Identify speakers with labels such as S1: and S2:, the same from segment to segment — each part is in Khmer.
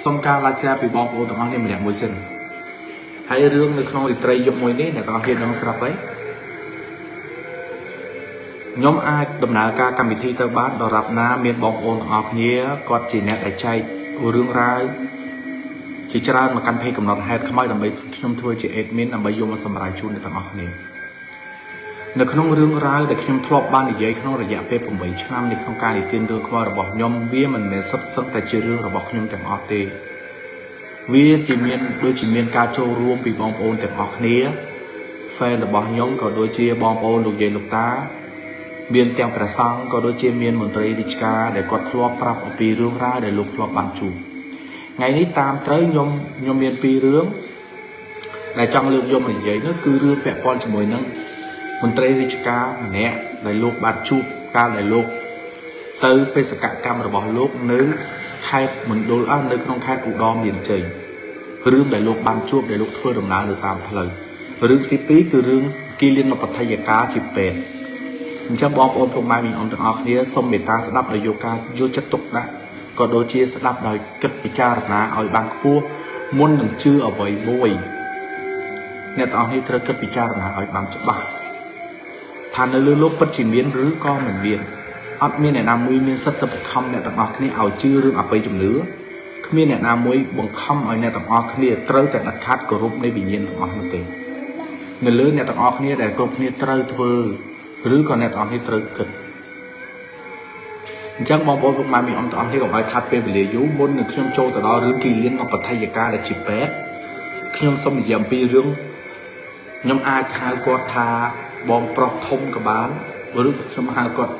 S1: សូមការ like share ពីបងប្អូនទាំងអស់គ្នាម្នាក់មួយសិនហើយរឿងនៅក្នុងរាត្រីយប់មួយនេះអ្នកទាំងអស់គ្នាដឹងស្រាប់ហើយខ្ញុំអាចដំណើរការកម្មវិធីទៅបានដរាបណាមានបងប្អូនទាំងអស់គ្នាគាត់ជាអ្នកដែលចែករឿងរ៉ាវជាច្រើនមកកាន់ page កំណត់ហេតុខ្មៅដើម្បីខ្ញុំធ្វើជា admin ដើម្បីយកមកសម្រាយជូនអ្នកទាំងអស់គ្នានៅក្នុងរឿងរ៉ាវដែលខ្ញុំធ្លាប់បាននិយាយក្នុងរយៈពេល8ឆ្នាំនៅក្នុងការនិទានរឿងខ្មៅរបស់ខ្ញុំវាមិនមែនសុទ្ធសឹងតែជារឿងរបស់ខ្ញុំទាំងអស់ទេវាជាមានដូចជាមានការចូលរួមពីបងប្អូនទាំងអស់គ្នា fan របស់ខ្ញុំក៏ដូចជាបងប្អូនលោកយាយលោកតាមានទាំងព្រះសង្ឃក៏ដូចជាមានមន្ត្រីរាជការដែលគាត់ធ្លាប់ប្រាប់អំពីរឿងរ៉ាវដែលលោកធ្លាប់បានជួបថ្ងៃនេះតាមត្រូវខ្ញុំមានពីររឿងដែលចង់លើកយកមកនិយាយនោះគឺរឿងពាក់ព័ន្ធជាមួយនឹងមន្ត្រីរាជការម្នាក់ដែលលោកបានជួបកាលដែលលោកទៅបេសកកម្មរបស់លោកនៅខេត្តមណ្ឌលអស់នៅក្នុងខេត្តឧត្តរមានជ័យរឿងដែលលោកបានជួបដែលលោកធ្វើដំណើរនៅតាមផ្លូវរឿងទី2គឺរឿងគីលានបថយកាជាពេទ្យអញ្ចឹងបងប្អូនពុកម៉ែមីងអ៊ំទាំងអស់គ្នាសូមមេត្តាស្ដាប់ដោយយកការយកចិត្តទុកដាក់ក៏ដូចជាស្ដាប់ដោយគិតពិចារណាឲ្យបានខ្ពស់មុននឹងជឿអ្វីមួយអ្នកទាំងអស់គ្នាត្រូវគិតពិចារណាឲ្យបានច្បាស់ថានៅលើលោកពិតជាមានឬក៏មិនមានអត់មានអ្នកណាមួយមានសិទ្ធិទៅបង្ខំអ្នកទាំងអស់គ្នាឲ្យជឿរឿងអបិយជំនឿគ្មានអ្នកណាមួយបង្ខំឲ្យអ្នកទាំងអស់គ្នាត្រូវតែដាច់ខាតគោរពនៃវិញ្ញាណទាំងអស់នោះទេនៅលើអ្នកទាំងអស់គ្នាដែលគ្រប់គ្នាត្រូវធ្វើឬក៏អ្នកទាំងអស់គ្នាត្រូវគិតអញ្ចឹងបងប្អូនពុកម៉ែមីអ៊ំទាំងអស់គ្នាកុំឲ្យខាត់ពេលវេលាយូរមុននឹងខ្ញុំចូលទៅដល់រឿងគីលានបថយកាដែលជាពេទ្យខ្ញុំសូមនិយាយអំពីរឿងខ្ញុំអាចហៅគាត់ថាបងប្រុសធំក៏បានឬខ្ញុំហៅគាត់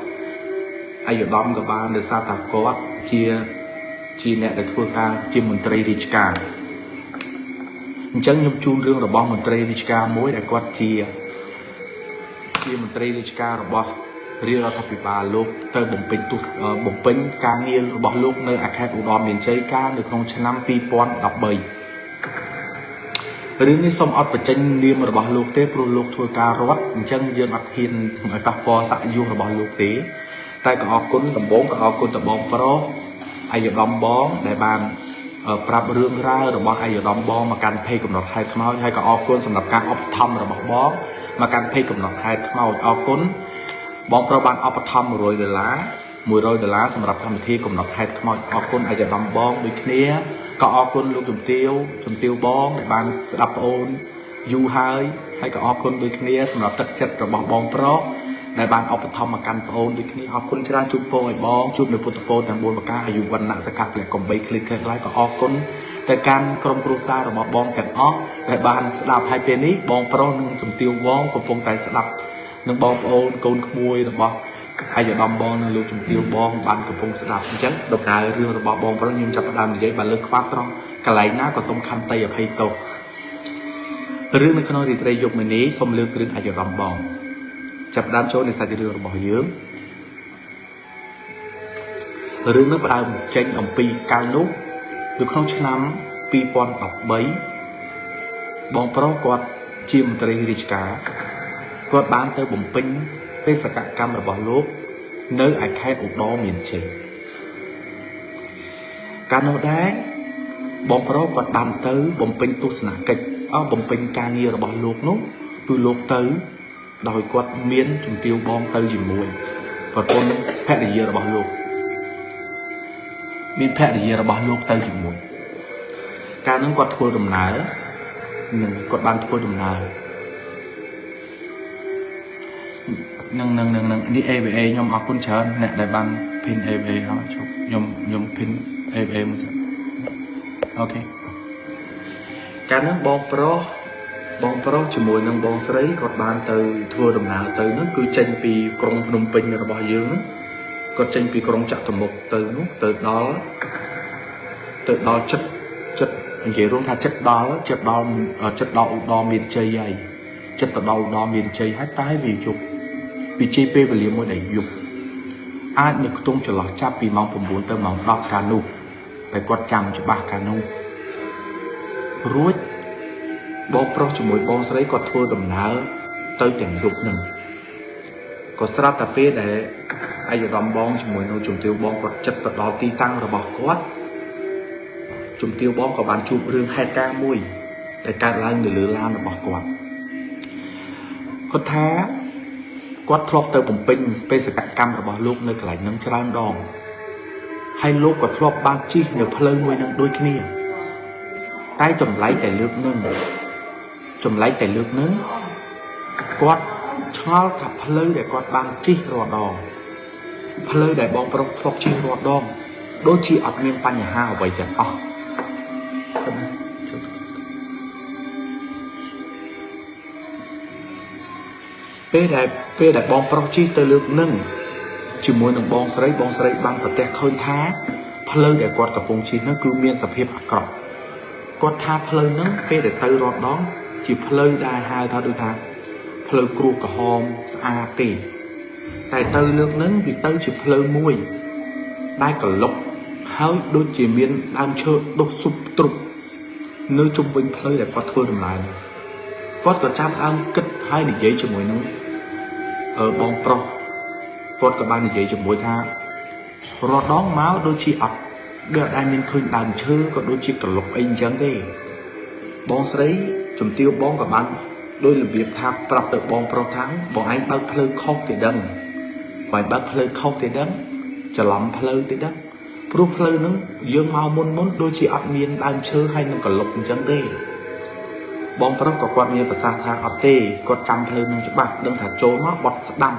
S1: អាយុដំក៏បានដោយសារតែគាត់ជាអ្នកដែលធ្វើការជាមន្ត្រីរាជការអញ្ចឹងខ្ញុំជូនរឿងរបស់មន្ត្រីរាជការមួយដែលគាត់ជាមន្ត្រីរាជការរបស់រាជរដ្ឋាភិបាលលោកទៅបំពេញទស្សបំពេញការងាររបស់លោកនៅអខេត្តឧត្តរមានជ័យកាលនៅក្នុងឆ្នាំ2013រឿងនេះសូមអត់បញ្ចេញនាមរបស់លោកទេព្រោះលោកធ្វើការរដ្ឋអញ្ចឹងយើងអត់ហ៊ានឲ្យប៉ះពាល់ស័ក្តិយុរបស់លោកទេតែក៏អរគុណដំបងក៏អរគុណតបងប្រុសអាយដាមបងដែលបានប្រាប់រឿងរ៉ាវរបស់អាយដាមបងមកកាន់ page កំណត់ហេតុខ្មោចហើយក៏អរគុណសម្រាប់ការឧបត្ថម្ភរបស់បងមកកាន់ page កំណត់ហេតុខ្មោចអរគុណបងប្រុសបានឧបត្ថម្ភ100ដុល្លារ100ដុល្លារសម្រាប់កម្មវិធីកំណត់ហេតុខ្មោចអរគុណអាយដាមបងដូចគ្នាក៏អរគុណលោកជំទាវជំទាវបងដែលបានស្ដាប់ប្អូនយូរហើយហើយក៏អរគុណដូចគ្នាសម្រាប់ទឹកចិត្តរបស់បងប្រុសដែលបានឧបត្ថម្ភមកកាន់ប្អូនដូចគ្នាអរគុណច្រើនជូនពរឲ្យបងជួបនៅពុទ្ធពរទាំង4ប្រការអាយុវណ្ណៈសកលៈកំបីគ្លីគ្លីខ្លៃក៏អរគុណទៅកាន់ក្រុមគ្រួសាររបស់បងទាំងអស់ដែលបានស្ដាប់ហើយពេលនេះបងប្រុសនិងជំទាវបងកំពុងតែស្ដាប់នឹងបងប្អូនកូនក្មួយរបស់អាយដាមបងនិងលោកជំទាវបងបានកំពុងស្ដាប់អញ្ចឹងដំណើររឿងរបស់បងប្រុសខ្ញុំចាប់ផ្ដើមនិយាយបើលើកខ្វះត្រង់កន្លែងណាក៏សូមខន្តីអភ័យទោសរឿងនៅក្នុងរាត្រីយប់មួយនេះសូមលើករឿងអាយដាមបងចាប់ផ្ដើមចូលនៃសាច់រឿងរបស់យើងរឿងនោះផ្ដើមចេញអំពីកាលនោះនៅក្នុងឆ្នាំ2013បងប្រុសគាត់ជាមន្ត្រីរាជការគាត់បានទៅបំពេញបេសកកម្មរបស់លោកនៅឯខេត្តឧត្តរមានជ័យកាលនោះដែរបងប្រុសគាត់បានទៅបំពេញទស្សនកិច្ចបំពេញការងាររបស់លោកនោះគឺលោកទៅដោយគាត់មានជំទាវបងទៅជាមួយប្រពន្ធភរិយារបស់លោកមានភរិយារបស់លោកទៅជាមួយកាលនោះគាត់ធ្វើដំណើរនឹងគាត់បានធ្វើដំណើរនឹងនេះ ABA ខ្ញុំអរគុណច្រើនអ្នកដែលបាន pin ABA ហើយជប់ខ្ញុំ pin ABA មួយសិនអូខេកាលនោះបងប្រុសជាមួយនឹងបងស្រីគាត់បានទៅធ្វើដំណើរទៅនោះគឺចេញពីក្រុងភ្នំពេញរបស់យើងនោះគាត់ចេញពីក្រុងចតុមុខទៅនោះទៅដល់ចិត្តនិយាយរួមថាចិត្តដល់ឧត្តរមានជ័យហើយចិត្តទៅដល់ឧត្តរមានជ័យហើយតែវាយប់វាជាពេលវេលាមួយដែលយប់អាចនៅខ្ទង់ចន្លោះចាប់ពីម៉ោង9ទៅម៉ោង10កាលនោះតែគាត់ចាំច្បាស់កាលនោះរួចបងប្រុសជាមួយបងស្រីគាត់ធ្វើដំណើរទៅទាំងយប់នឹងក៏ស្រាប់តែពេលដែលអាយដាមបងជាមួយនឹងជំទាវបងគាត់ចិត្តទៅដល់ទីតាំងរបស់គាត់ ជំទាវបងក៏បានជួបរឿងហេតុការណ៍មួយដែលកើតឡើងនៅលើឡានរបស់គាត់គាត់ថាគាត់ធ្លាប់ទៅបំពេញបេសកកម្មរបស់លោកនៅកន្លែងហ្នឹងច្រើនដងហើយលោកក៏ធ្លាប់បានជិះនៅផ្លូវមួយនឹងដូចគ្នាតែចម្លែកតែលើកនឹងចម្លែកតែលើកនឹងគាត់ឆ្ងល់ថាផ្លូវដែលគាត់បានជិះរាល់ដងផ្លូវដែលបងប្រុសធ្លាប់ជិះរាល់ដងដូចជាអត់មានបញ្ហាអ្វីទាំងអស់ពេលដែលបងប្រុសជិះទៅលើកនឹងជាមួយនឹងបងស្រីបងស្រីបានប្រទះឃើញថាផ្លូវដែលគាត់កំពុងជិះនោះគឺមានសភាពអាក្រក់គាត់ថាផ្លូវហ្នឹងពេលដែលទៅរាល់ដងជាផ្លូវដែលហៅថាដូចថាផ្លូវគ្រួសក្រហមស្អាតទេតែទៅលើកហ្នឹងវាទៅជាផ្លូវមួយដែលកលុកហើយដូចជាមានដើមឈើដុះស៊ុបទ្រុបនៅជុំវិញផ្លូវដែលគាត់ធ្វើដំណើរនេះគាត់ក៏ចាប់ដើមគិតហើយនិយាយជាមួយនឹងបងប្រុសគាត់ក៏បាននិយាយជាមួយថារាល់ដងមកដូចជាអត់ដូចអត់ដែលមានឃើញដើមឈើក៏ដូចជាកលុកអីអញ្ចឹងទេបងស្រីជំទាវបងក៏បានដោយរបៀបថាប្រាប់ទៅបងប្រុសថាបងឯងបើកផ្លូវខុសទេដឹងបងឯងបើកផ្លូវខុសទេដឹងច្រឡំផ្លូវទេដឹងព្រោះផ្លូវហ្នឹងយើងមកមុនដូចជាអត់មានដើមឈើហើយនឹងកលុកអញ្ចឹងទេបងប្រុសក៏គាត់មានប្រសាសន៍ថាអត់ទេគាត់ចាំផ្លូវនឹងច្បាស់ដឹងថាចូលមកបត់ស្ដាំ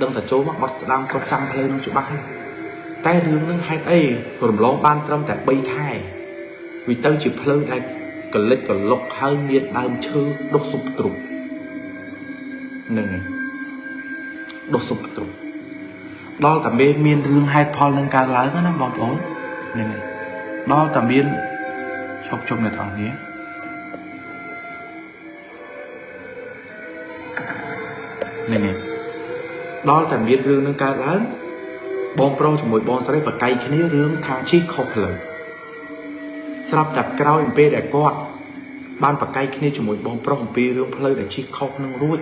S1: ដឹងថាចូលមកបត់ស្ដាំគាត់ចាំផ្លូវនឹងច្បាស់ហើយតែរឿងនឹងហេតុអីរំលងបានត្រឹមតែ3ខែវាទៅជាផ្លូវដែលកលិចកលុកហើយមានដើមឈើដុះស៊ុបទ្រុបហ្នឹងហើយដុះស៊ុបទ្រុបដល់តែមានរឿងហេតុផលនឹងកើតឡើងណាបងប្អូនហ្នឹងហើយដល់តែមានឈប់ជុំអ្នកទាំងនេះហ្នឹងហើយដល់តែមានរឿងនឹងកើតឡើងបងប្រុសជាមួយបងស្រីប្រកែកគ្នារឿងថាជិះខុសផ្លូវស្រាប់តែក្រោយអំពីដែលគាត់បានប្រកែកគ្នាជាមួយបងប្រុសអំពីរឿងផ្លូវដែលជិះខុសនឹងរួច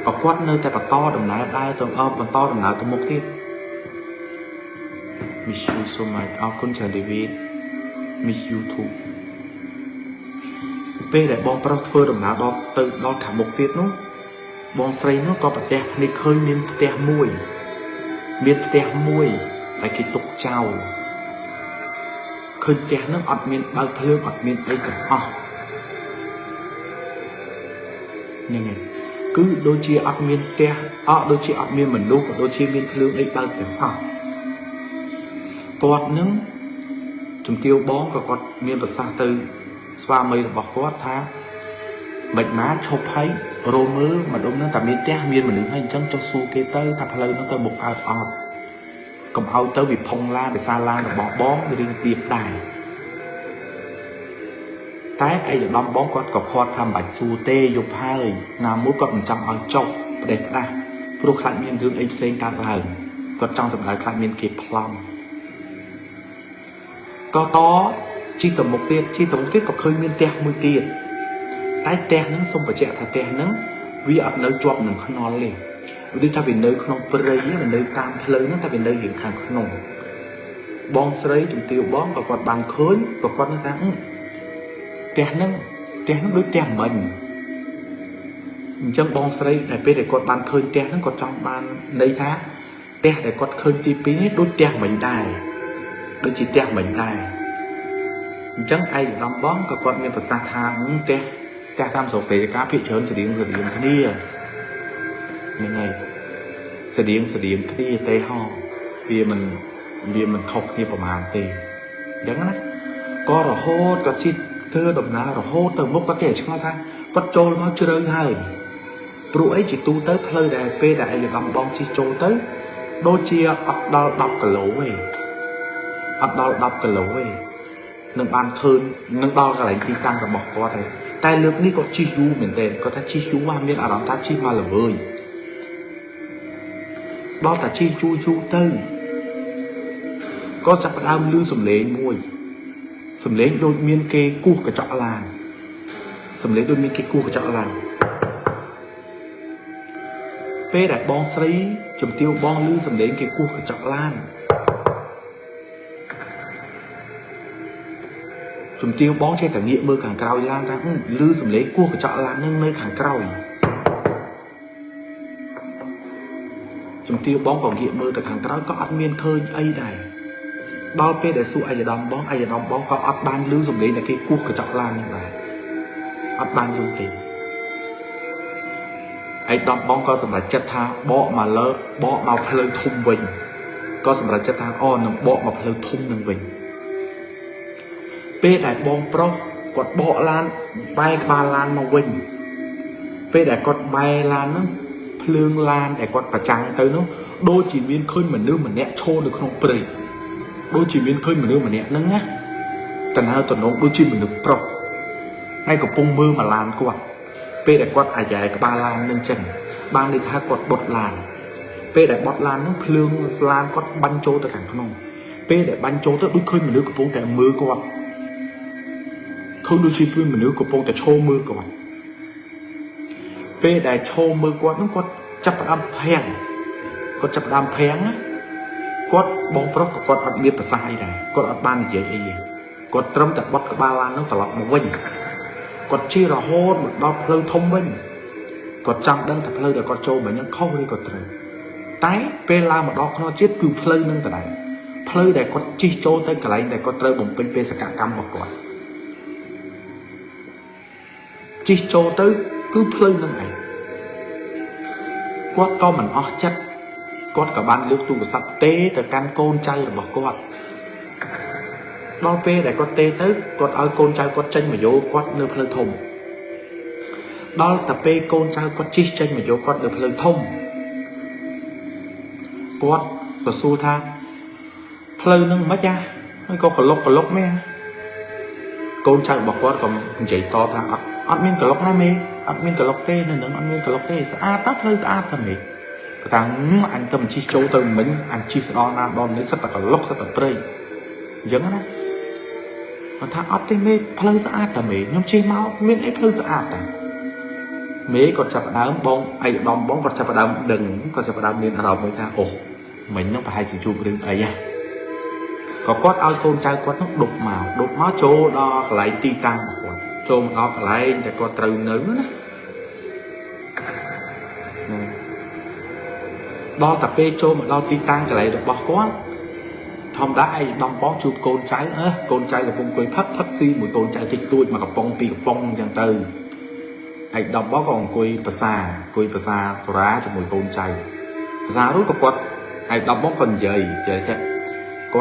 S1: ក៏គាត់នៅតែបន្តដំណើរដើរទៅបន្តដំណើរទៅមុខទៀត Miss you so much អរគុណច្រើន David Miss you too ពេលដែលបងប្រុសធ្វើដំណើរដល់ទៅដល់ខាងមុខទៀតនោះបងស្រីនោះក៏ប្រទះភ្នែកឃើញមានផ្ទះមួយមានផ្ទះមួយតែគេទុកចោលឃើញផ្ទះនោះអត់មានបើកភ្លើងអត់មានអីទាំងអស់ហ្នឹងហើយគឺដូចជាអត់មានផ្ទះអត់ដូចជាអត់មានមនុស្សក៏ដូចជាមានភ្លើងអីបើកទាំងអស់គាត់នឹងជំទាវបងក៏គាត់មានប្រសាសន៍ទៅស្វាមីរបស់គាត់ថាមិនមកឈប់ហើយរមើលម្ដុំហ្នឹងតែមានផ្ទះមានមនុស្សហើយអញ្ចឹងចុះសួរគេទៅថាផ្លូវហ្នឹងទៅមុខកើតអត់កុំឲ្យទៅវាផុងឡានដោយសារឡានរបស់បងរៀងទៀបដែរតែឯកឧត្តមបងគាត់ក៏ខាត់ថាមិនបាច់សួរទេយប់ហើយណាមួយគាត់មិនចង់ឲ្យចុះផ្ដេសផ្ដាស់ព្រោះខ្លាចមានរឿងអីផ្សេងកើតឡើងគាត់ចង់សម្ដៅខ្លាចមានគេប្លន់ក៏តជីទៅមុខទៀតជីទៅមុខទៀតក៏ឃើញមានផ្ទះមួយទៀតតែផ្ទះហ្នឹងសូមបញ្ជាក់ថាផ្ទះហ្នឹងវាអត់នៅជាប់នឹងខ្នល់ទេវាដូចថាវានៅក្នុងព្រៃវានៅតាមផ្លូវហ្នឹងតែវានៅរៀងខាងក្នុងបងស្រីជំទាវបងក៏គាត់បានឃើញក៏គាត់នឹងថាផ្ទះហ្នឹងដូចផ្ទះមិញអញ្ចឹងបងស្រីដែលពេលដែលគាត់បានឃើញផ្ទះហ្នឹងគាត់ចង់បានន័យថាផ្ទះដែលគាត់ឃើញទី2នេះដូចផ្ទះមិញដែរដូចជាផ្ទះមិញដែរអញ្ចឹងឯកឧត្តមបងក៏គាត់មានប្រសាសន៍ថាផ្ទះតាមស្រុកសេរីការភាគច្រើនស្តៀងគ្នាហ្នឹងហើយស្តៀងគ្នាទេហោវាមិនខុសគ្នាប្រហែលទេអញ្ចឹងណាក៏រហូតក៏ជិះធ្វើដំណើររហូតទៅមុខគាត់ចេះឆ្ងល់ថាគាត់ចូលមកជ្រៅហើយព្រោះអីជាទូទៅផ្លូវដែលពេលដែលឯកឧត្តមបងជិះចូលទៅដូចជាអត់ដល់10គីឡូទេអត់ដល់10គីឡូទេនឹងបានឃើញនឹងដល់កន្លែងទីតាំងរបស់គាត់ហើយតែលើកនេះគាត់ជិះយូរមែនទែនគាត់ថាជិះយូរមានអារម្មណ៍ថាជិះមកល្វើយដល់តែជិះយូរទៅក៏ចាប់ផ្ដើមឮសំឡេងមួយសំឡេងដូចមានគេគោះកញ្ចក់ឡានសំឡេងដូចមានគេគោះកញ្ចក់ឡានពេលដែលបងស្រីជំទាវបងឮសំឡេងគេគោះកញ្ចក់ឡាន ជំទាវបងចេះតែងាកមើលខាងក្រោយឡានថាឮសំឡេងគោះកញ្ចក់ឡាននឹងនៅខាងក្រោយជំទាវបងក៏ងាកមើលទៅខាងក្រោយក៏អត់មានឃើញអីដែរដល់ពេលដែលសួរឯកឧត្តមបងឯកឧត្តមបងក៏អត់បានឮសំឡេងដែលគេគោះកញ្ចក់ឡាននឹងដែរអត់បានឮទេឯកឧត្តមបងក៏សម្រេចចិត្តថាបកមកលើបកមកផ្លូវធំវិញក៏សម្រេចចិត្តថាអូនឹងបកមកផ្លូវធំនឹងវិញពេលដែលបងប្រុសគាត់បកឡានបែរក្បាលឡានមកវិញពេលដែលគាត់បែរឡានហ្នឹងភ្លើងឡានដែលគាត់ប្រចាំងទៅនោះដូចជាមានឃើញមនុស្សម្នាក់ឈរនៅក្នុងព្រៃដូចជាមានឃើញមនុស្សម្នាក់ហ្នឹងណាតើតំណងដូចជាមនុស្សប្រុសហើយកំពុងមើលមកឡានគាត់ពេលដែលគាត់អាយ៉ែក្បាលឡាននឹងចេញបានន័យថាគាត់បុតឡានពេលដែលបុតឡានហ្នឹងភ្លើងឡានគាត់បាញ់ចូលទៅខាងក្នុងពេលដែលបាញ់ចូលទៅដូចឃើញមនុស្សកំពុងតែមើលគាត់ឃើញដូចជាមនុស្សកំពុងតែឈរមើលគាត់ពេលដែលឈរមើលគាត់ហ្នឹងគាត់ចាប់ផ្ដើមភាំងគាត់ចាប់ផ្ដើមភាំងណាគាត់បងប្រុសក៏គាត់អត់មានប្រសាសន៍អីដែរគាត់អត់បាននិយាយអីទេគាត់ត្រឹមតែបត់ក្បាលឡានហ្នឹងត្រឡប់មកវិញគាត់ជិះរហូតមកដល់ផ្លូវធំវិញគាត់ចង់ដឹងថាផ្លូវដែលគាត់ចូលមកហ្នឹងខុសឬក៏ត្រូវតែពេលឡើងមកដល់ក្នុងជាតិគឺផ្លូវហ្នឹងដដែលផ្លូវដែលគាត់ជិះចូលទៅកន្លែងដែលគាត់ត្រូវបំពេញបេសកកម្មរបស់គាត់ជិះចូលទៅគឺផ្លូវហ្នឹងឯងគាត់ក៏មិនអស់ចិត្តគាត់ក៏បានលើកទូរស័ព្ទទេទៅកាន់កូនចៅរបស់គាត់ដល់ពេលដែលគាត់ទេទៅគាត់ឲ្យកូនចៅគាត់ចេញមកយកគាត់នៅផ្លូវធំដល់តែពេលកូនចៅគាត់ជិះចេញមកយកគាត់នៅផ្លូវធំគាត់ក៏សួរថាផ្លូវហ្នឹងមិនយ៉ាហើយក៏ក្លុកក្លុកមែនកូនចៅរបស់គាត់ក៏និយាយតថាអត់មានក្លុកណាមេអត់មានក្លុកទេនៅនឹងអត់មានក្លុកទេស្អាតតើផ្លូវស្អាតតើមេគាត់ថាអញទៅមិនជិះចូលទៅមិញអញជិះទៅដល់ណាដល់នេះសិតតែក្លុកសិតតែព្រៃអញ្ចឹងណាគាត់ថាអត់ទេមេផ្លូវស្អាតតើមេខ្ញុំជិះមកមានអីផ្លូវស្អាតតើមេគាត់ចាប់ដើមបងឯកឧត្តមបងគាត់ចាប់ដើមដឹងគាត់ចាប់ដើមមានអារម្មណ៍មួយថាអូមិញនឹងប្រហែលជាជួបរឿងអីហ៎ក៏គាត់ឲ្យកូនចៅគាត់នោះដប់មកចូលដល់កន្លែងទីតាំងរបស់គាត់ចូលមកដល់កន្លែងដែលគាត់ត្រូវនៅណាដល់តែពេលចូលមកដល់ទីតាំងកន្លែងរបស់គាត់ធម្មតាឯកឧត្តមបងជួបកូនចៅកូនចៅកំពុងអង្គុយផឹកស៊ីមួយកូនចៅតិចតួចមកកំប៉ុងពីរកំប៉ុងអញ្ចឹងទៅឯកឧត្តមបងក៏អង្គុយប្រសាអង្គុយប្រសាសូរ៉ាជាមួយកូនចៅប្រសារួចក៏គាត់ឯកឧត្តមបងក៏និយាយចេះគាត់ឯក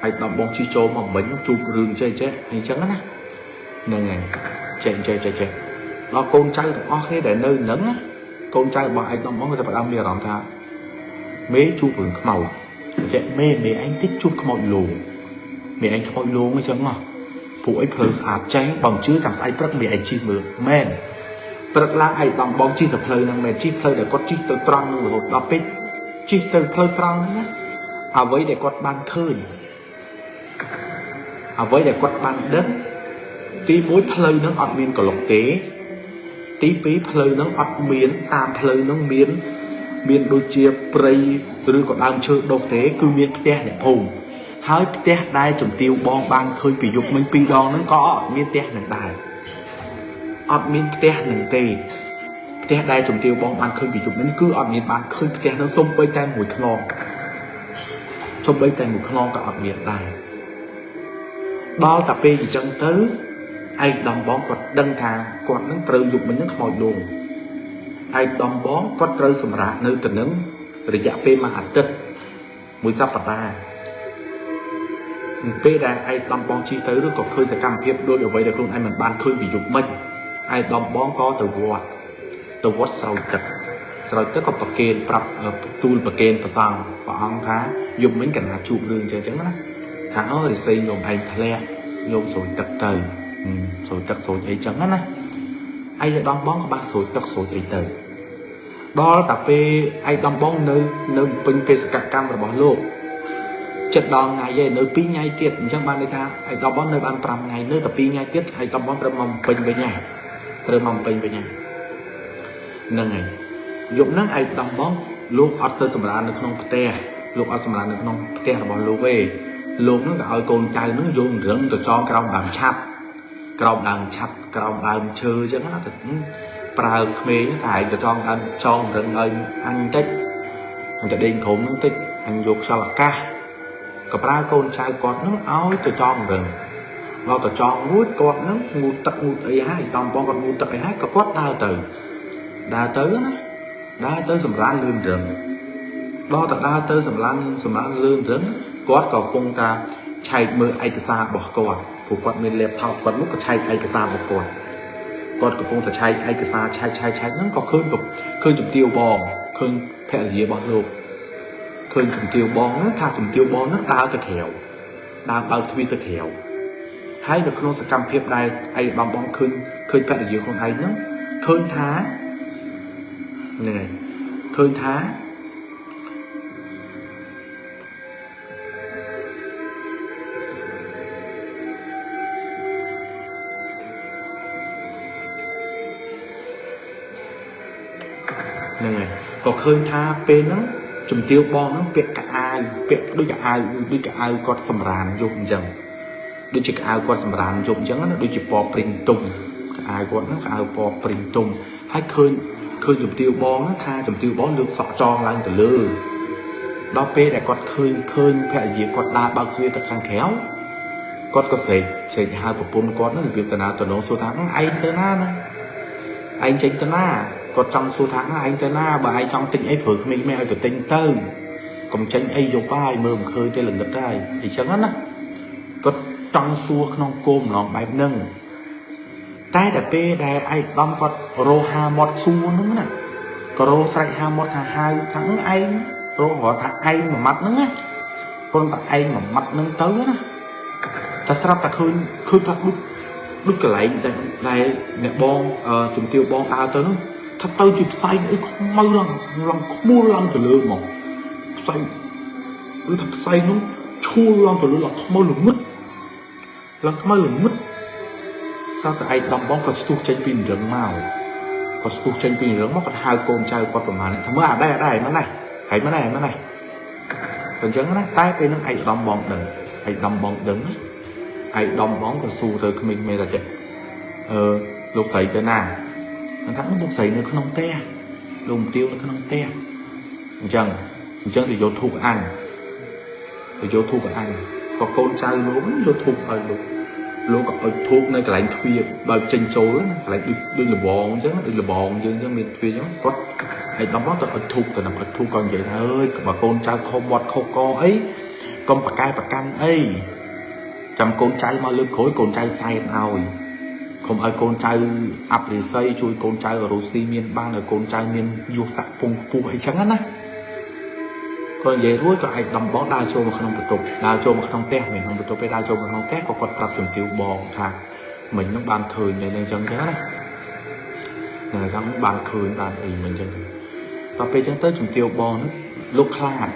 S1: ឧត្តមបងជិះចូលមកមិញជួបរឿងចេះចេះអញ្ចឹងណាហ្នឹងហើយចេះចេះចេះចេះដល់កូនចៅទាំងអស់គ្នាដែលនៅហ្នឹងណាកូនចៅរបស់ឯកឧត្តមបងក៏ចាប់ផ្ដើមមានអារម្មណ៍ថាមេជួបរឿងខ្មោចចេះមេឯងតិចជួបខ្មោចលងមេឯងខ្មោចលងអញ្ចឹងហ៎ពួកអីផ្លូវស្អាតចេះបើមិនជឿចាំស្អែកព្រឹកមេឯងជិះមើលមែនព្រឹកឡើងឯកឧត្តមបងជិះទៅផ្លូវហ្នឹងមែនជិះផ្លូវដែលគាត់ជិះទៅត្រង់នឹងរហូតដល់ពេកជិះទៅផ្លូវត្រង់ហ្នឹងណាអ្វីដែលគាត់បានឃើញអ្វីដែលគាត់បានដឹងទី1ផ្លូវហ្នឹងអត់មានកលុកទេទី2ផ្លូវហ្នឹងអត់មានតាមផ្លូវហ្នឹងមានដូចជាព្រៃឬក៏ដើមឈើដុះទេគឺមានផ្ទះអ្នកភូមិហើយផ្ទះដែលជំទាវបងបានឃើញពីយប់មិញពីរដងហ្នឹងក៏អត់មានផ្ទះនឹងដែរអត់មានផ្ទះនឹងទេផ្ទះដែលជំទាវបងបានឃើញពីយប់មិញគឺអត់មានបានឃើញផ្ទះហ្នឹងសូម្បីតែមួយខ្នងសូម្បីតែមួយខ្នងក៏អត់មានដែរដល់តែពេលអញ្ចឹងទៅឯកឧត្តមបងគាត់ដឹងថាគាត់នឹងត្រូវយប់មិញនឹងខ្មោចលងឯកឧត្តមបងគាត់ត្រូវសម្រាកនៅទៅនឹងរយៈពេលមួយអាទិត្យមួយសប្តាហ៍ពេលដែលឯកឧត្តមបងជិះទៅឬក៏ឃើញសកម្មភាពដូចអ្វីដែលខ្លួនឯងមិនបានឃើញពីយប់មិញឯកឧត្តមបងក៏ទៅវត្តស្រោចទឹកស្រោចទឹកក៏ប្រគេនប្រាប់ទូលប្រគេនព្រះសង្ឃព្រះអង្គថាយប់មិញកណាជួបរឿងអញ្ចឹងណាថាអូរិស័យញោមឯងធ្លាក់ញោមស្រោចទឹកទៅស្រោចទឹកស្រោចអីចឹងណាឯកឧត្តមបងក៏បានស្រោចទឹកស្រោចអីទៅដល់តែពេលឯកឧត្តមបងនៅពេញបេសកកម្មរបស់លោកចិត្តដល់ថ្ងៃឯងនៅ2ថ្ងៃទៀតអញ្ចឹងបានន័យថាឯកឧត្តមបងនៅបាន5ថ្ងៃនៅតែ2ថ្ងៃទៀតឯកឧត្តមបងត្រូវមកពេញវិញណាត្រូវមកពេញវិញណាហ្នឹងហើយយប់ហ្នឹងឯកឧត្តមបងលោកអត់ទៅសម្រាននៅក្នុងផ្ទះលោកអត់សម្រាននៅក្នុងផ្ទះរបស់លោកទេលោកហ្នឹងក៏ឲ្យកូនចៅហ្នឹងយករឹងទៅចងក្រោមដើមឆាប់ ក្រោមដើមឆាត់ក្រោមដើមឈើអញ្ចឹងណាទៅប្រើក្មេងតែឯងទៅចង់ដើមចងរឹងឲ្យអញតិចអញទៅដេញក្រុមហ្នឹងតិចអញយកខ្យល់អាកាសក៏ប្រើកូនចៅគាត់ហ្នឹងឲ្យទៅចងរឹងដល់ទៅចងរួចគាត់ហ្នឹងងូតទឹកងូតអីហើយតំបងគាត់ងូតទឹកអីហើយក៏គាត់ដើរទៅណាដើរទៅសម្រានលឿនរឹងដល់ទៅដើរទៅសម្រានលឿនរឹងគាត់ក៏កំពុងតែឆែកមើលឯកសាររបស់គាត់ព្រោះគាត់មាន laptop គាត់នោះក៏ឆែកឯកសាររបស់គាត់គាត់កំពុងតែឆែកឯកសារឆែកហ្នឹងក៏ឃើញជំទាវបងឃើញភរិយារបស់លោកឃើញជំទាវបងហ្នឹងថាជំទាវបងហ្នឹងដើរទៅក្រៅដើរបើកទ្វារទៅក្រៅហើយនៅក្នុងសកម្មភាពដែលឯកឧត្តមបងឃើញភរិយាខ្លួនឯងហ្នឹងឃើញថាហ្នឹងហើយឃើញថាហ្នឹងហើយក៏ឃើញថាពេលហ្នឹងជំទាវបងហ្នឹងពាក់កៅអៅពាក់ដូចកៅអៅដូចកៅអៅគាត់សម្រានយប់អញ្ចឹងដូចជាកៅអៅគាត់សម្រានយប់អញ្ចឹងណាដូចជាពណ៌ព្រីងទុំកៅអៅគាត់ហ្នឹងកៅអៅពណ៌ព្រីងទុំហើយឃើញជំទាវបងហ្នឹងថាជំទាវបងលើកសក់ចងឡើងទៅលើដល់ពេលដែលគាត់ឃើញភរិយាគាត់ដើរបើកទ្វារទៅខាងក្រៅគាត់ក៏ស្រែកហៅប្រពន្ធគាត់ហ្នឹងរបៀបតាណាតំណងសួរថាឯងទៅណាណាឯងចេញទៅណាគាត់ចង់សួរថាឯងទៅណាបើឯងចង់ទិញអីព្រោះក្មេងៗឲ្យទៅទិញទៅកុំចេញអីយកបាយមើលមិនឃើញទេល្ងឹតហើយអញ្ចឹងណាគាត់ចង់សួរក្នុងគោលបំណងបែបហ្នឹងតែដល់ពេលដែលឯកឧត្តមគាត់រោហាមាត់សួរហ្នឹងណាក៏រោស្រែកហាមាត់ថាហៅថាឯងរោរថាឯងមួយម៉ាត់ហ្នឹងណាគាត់តែឯងមួយម៉ាត់ហ្នឹងទៅណាតែស្រាប់តែឃើញថាដូចកន្លែងដែលអ្នកបងជំទាវបងដើរទៅហ្នឹងថាទៅជាផ្សែងអីខ្មៅឡើងខ្មួលឡើងទៅលើហ្មងផ្សែងឬថាផ្សែងនោះឈួលឡើងទៅលើឡើងខ្មៅល្ងឹតឡើងខ្មៅល្ងឹតសោះតែឯកដំបងគាត់ស្ទុះចេញពីរឹងមកគាត់ស្ទុះចេញពីរឹងមកគាត់ហៅកូនចៅគាត់ប្រហែលថាមើលអាដែរមកនេះហើយមកនេះអញ្ចឹងណាតែពេលហ្នឹងឯកដំបងដឹងឯកដំបងដឹងណាឯកដំបងក៏សួរទៅក្មេងៗថាចេះលោកស្រីទៅណាថាលោកស្រីនៅក្នុងផ្ទះលោកមទាវនៅក្នុងផ្ទះអញ្ចឹងទៅយកធូបអញទៅយកធូបអញក៏កូនចៅលោកយកធូបឲ្យលោកក៏ឲ្យធូបនៅកន្លែងទ្វារបើចេញចូលណាកន្លែងដូចលបងអញ្ចឹងដូចលបងយើងអញ្ចឹងមានទ្វារអញ្ចឹងគាត់ឯកដំបងទៅឲ្យធូបទៅនឹងឲ្យធូបក៏និយាយថាអើយបើកូនចៅខុសមាត់ខុសកអីកុំប្រកែប្រកាន់អីចាំកូនចៅមកលើកក្រោយកូនចៅសែនឲ្យកុំឲ្យកូនចៅអាប់រិស័យជួយកូនចៅរុស្ស៊ីមានបានឲ្យកូនចៅមានយុស័កពងខ្ពស់អីចឹងណាក៏និយាយរួចក៏ឯកដំបងដើរចូលមកក្នុងបន្ទប់ដើរចូលមកក្នុងផ្ទះមិនក្នុងបន្ទប់ទេដើរចូលមកក្នុងផ្ទះក៏គាត់ប្រាប់ជំទាវបងថាមិញនឹងបានឃើញនៅនឹងចឹងណានៅចឹងបានឃើញបានអីមិញចឹងដល់ពេលចឹងទៅជំទាវបងនោះលោកខ្លាត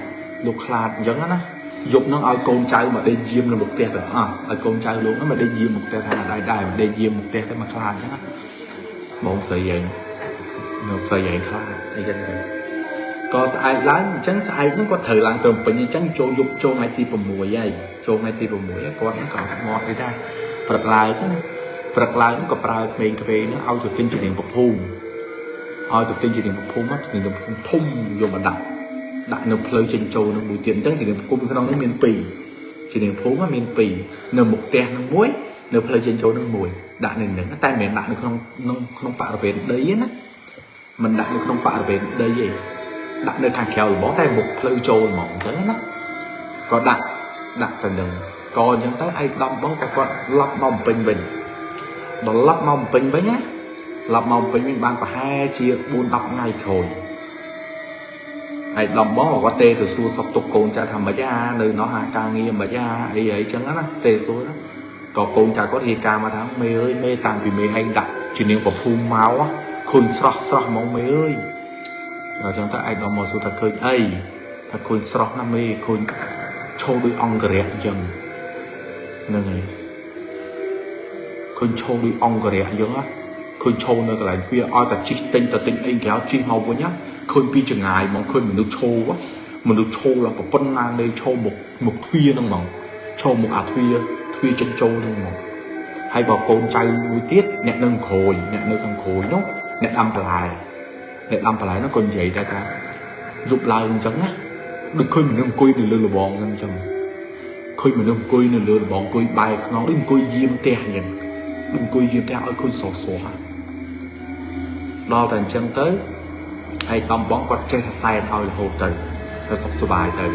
S1: អញ្ចឹងណាយប់ហ្នឹងឲ្យកូនចៅមកដេកយាមនៅមុខផ្ទះទាំងអស់ឲ្យកូនចៅលោកហ្នឹងមកដេកយាមមុខផ្ទះថាដែរមកដេកយាមមុខផ្ទះទៅមកខ្លាចអញ្ចឹងណាបងស្រីឯងលោកស្រីឯងខ្លាចអីចឹងទៅក៏ស្អែកឡើងអញ្ចឹងស្អែកហ្នឹងគាត់ត្រូវឡើងទៅពេញអញ្ចឹងចូលយប់ចូលថ្ងៃទី6ហើយចូលថ្ងៃទី6ហើយគាត់ហ្នឹងក៏មាត់អីដែរព្រឹកឡើងណាព្រឹកឡើងក៏ប្រើក្មេងៗហ្នឹងឲ្យទៅទិញជារៀងពភូមិឲ្យទៅទិញជារៀងពភូមិមកជារៀងពភូមិធំយកមកដាក់នៅផ្លូវចេញចូលនឹងមួយទៀតអញ្ចឹងជារៀងភូមិក្នុងនេះមាន2ជារៀងភូមិមាន2នៅមុខផ្ទះនឹងមួយនៅផ្លូវចេញចូលនឹងមួយដាក់នៅនឹងតែមិនមែនដាក់នៅក្នុងបរិវេណដីទេណាមិនដាក់នៅក្នុងបរិវេណដីទេដាក់នៅខាងក្រៅលបងតែមុខផ្លូវចូលហ្មងអញ្ចឹងណាក៏ដាក់ទៅនឹងក៏អញ្ចឹងទៅឯកដំបងក៏គាត់ឡប់មកពេញវិញដល់ឡប់មកពេញវិញណាឡប់មកពេញវិញបានប្រហែលជា4 10ថ្ងៃក្រោយឯកដំបងគាត់ទេទៅសួរសុខទុក្ខកូនចៅថាម៉េចអានៅនោះអាការងារម៉េចអាអីអីចឹងណាទេសួរក៏កូនចៅគាត់រៀបការមកថាមេអើយមេតាំងពីមេឯងដាក់ជានាងប្រភូមិមកឃើញស្រស់ហ្មងមេអើយដល់ចឹងទៅឯកដំមកសួរថាឃើញអីថាឃើញស្រស់ណាស់មេឃើញឈោដូចអង្គរៈអញ្ចឹងហ្នឹងហើយឃើញឈោដូចអង្គរៈអញ្ចឹងណាឃើញឈោនៅកន្លែងវាឲ្យតែជីកទិញទៅទិញអីក្រៅជីកមកវិញណាឃើញពីចងាយហ្មងឃើញមនុស្សឈោឡើងប្រពន្ធណានៃឈោមុខទ្វារហ្នឹងហ្មងឈោមុខអាទ្វារ ទ្វារចិញ្ចូលហ្នឹងហ្មង ហើយបើកូនចៅមួយទៀតអ្នកនៅក្រោយអ្នកនៅខាងក្រោយនោះអ្នកដាំបន្លែអ្នកដាំបន្លែនោះក៏និយាយដែរថាយប់ឡើងអញ្ចឹងណាដូចឃើញមនុស្សអង្គុយនៅលើលបងហ្នឹងអញ្ចឹងឃើញមនុស្សអង្គុយនៅលើលបងអង្គុយបែរខ្នងដូចអង្គុយយាមផ្ទះអញ្ចឹងដូចអង្គុយយាមផ្ទះឲ្យឃើញស្រស់ស្រស់ដល់តែអញ្ចឹងទៅឯកដំបងគាត់ចេះតែសែនឲ្យរហូតទៅទៅសុខសប្បាយទៅ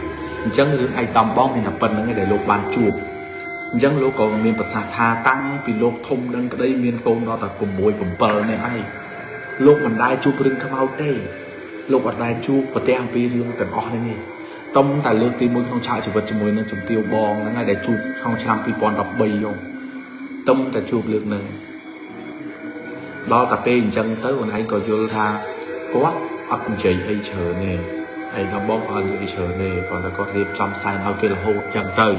S1: អញ្ចឹងរឿងឯកដំបងមានតែប៉ុណ្្នឹងឯងដែលលោកបានជួបអញ្ចឹងលោកក៏មានប្រសាសន៍ថាតាំងពីលោកធំនឹងក្តីមានកូនដល់តែ6 7នាក់ហើយលោកមិនដែលជួបរឿងខ្មោចទេលោកអត់ដែលជួបប្រទះអំពីរឿងទាំងអស់នេះទេតំតែលើកទី1ក្នុងឆាកជីវិតជាមួយនឹងជំទាវបងហ្នឹងហើយដែលជួបក្នុងឆ្នាំ2013យកតំតែជួបលើកហ្នឹងដល់តែពេលអញ្ចឹងទៅអូនឯងក៏យល់ថាគាត់អត់និយាយអីច្រើនទេឯងដល់បងក៏អត់និយាយអីច្រើនទេគាត់តែគាត់រៀបចំសែនឲ្យគេរហូតអញ្ចឹងទៅ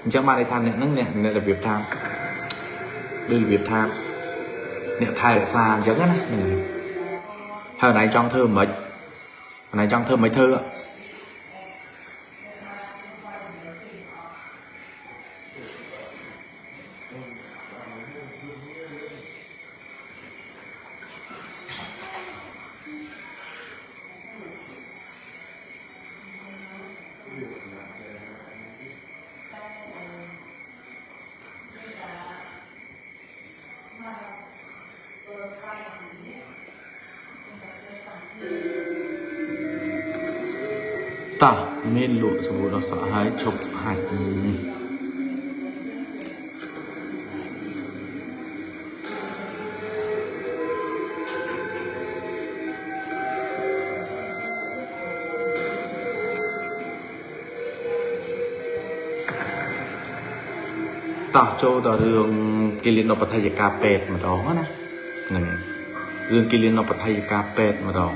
S1: អញ្ចឹងបានន័យថាអ្នកហ្នឹងអ្នករបៀបថាដូចរបៀបថាអ្នកថែរក្សាអញ្ចឹងណាហ្នឹងហើយអូនឯងចង់ធ្វើមិនអូនឯងចង់ធ្វើមិនធ្វើតោះមានលក់សម្បូរដល់សក់ហើយឈប់ហាច់តោះចូលដល់រឿងគិលានុបដ្ឋាយកាពេទ្យម្ដងណាហ្នឹងរឿងគិលានុបដ្ឋាយកាពេទ្យម្ដង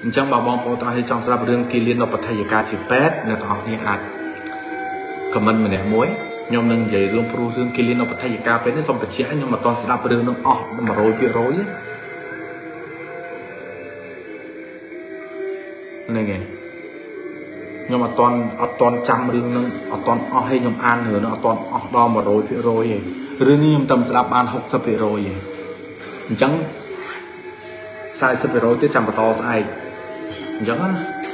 S1: អញ្ចឹងបើបងប្អូនទាំងអស់គ្នាចង់ស្ដាប់រឿងគិលានុបដ្ឋាយកាជាពេទ្យអ្នកទាំងអស់គ្នាអាចខមមិនម្នាក់មួយខ្ញុំនឹងនិយាយរឿងព្រោះរឿងគិលានុបដ្ឋាយកាពេទ្យនេះសូមបញ្ជាក់ខ្ញុំមិនទាន់ស្ដាប់រឿងនឹងអស់100%ហ្នឹងឯងខ្ញុំអត់ទាន់ចាំរឿងនឹងអត់ទាន់អស់ទេខ្ញុំអានរឿងនឹងអត់ទាន់អស់ដល់100%ទេរឿងនេះខ្ញុំតែស្ដាប់បាន60%ទេអញ្ចឹង40%ទៀតចាំបន្តស្អែកអញ្ចឹងណា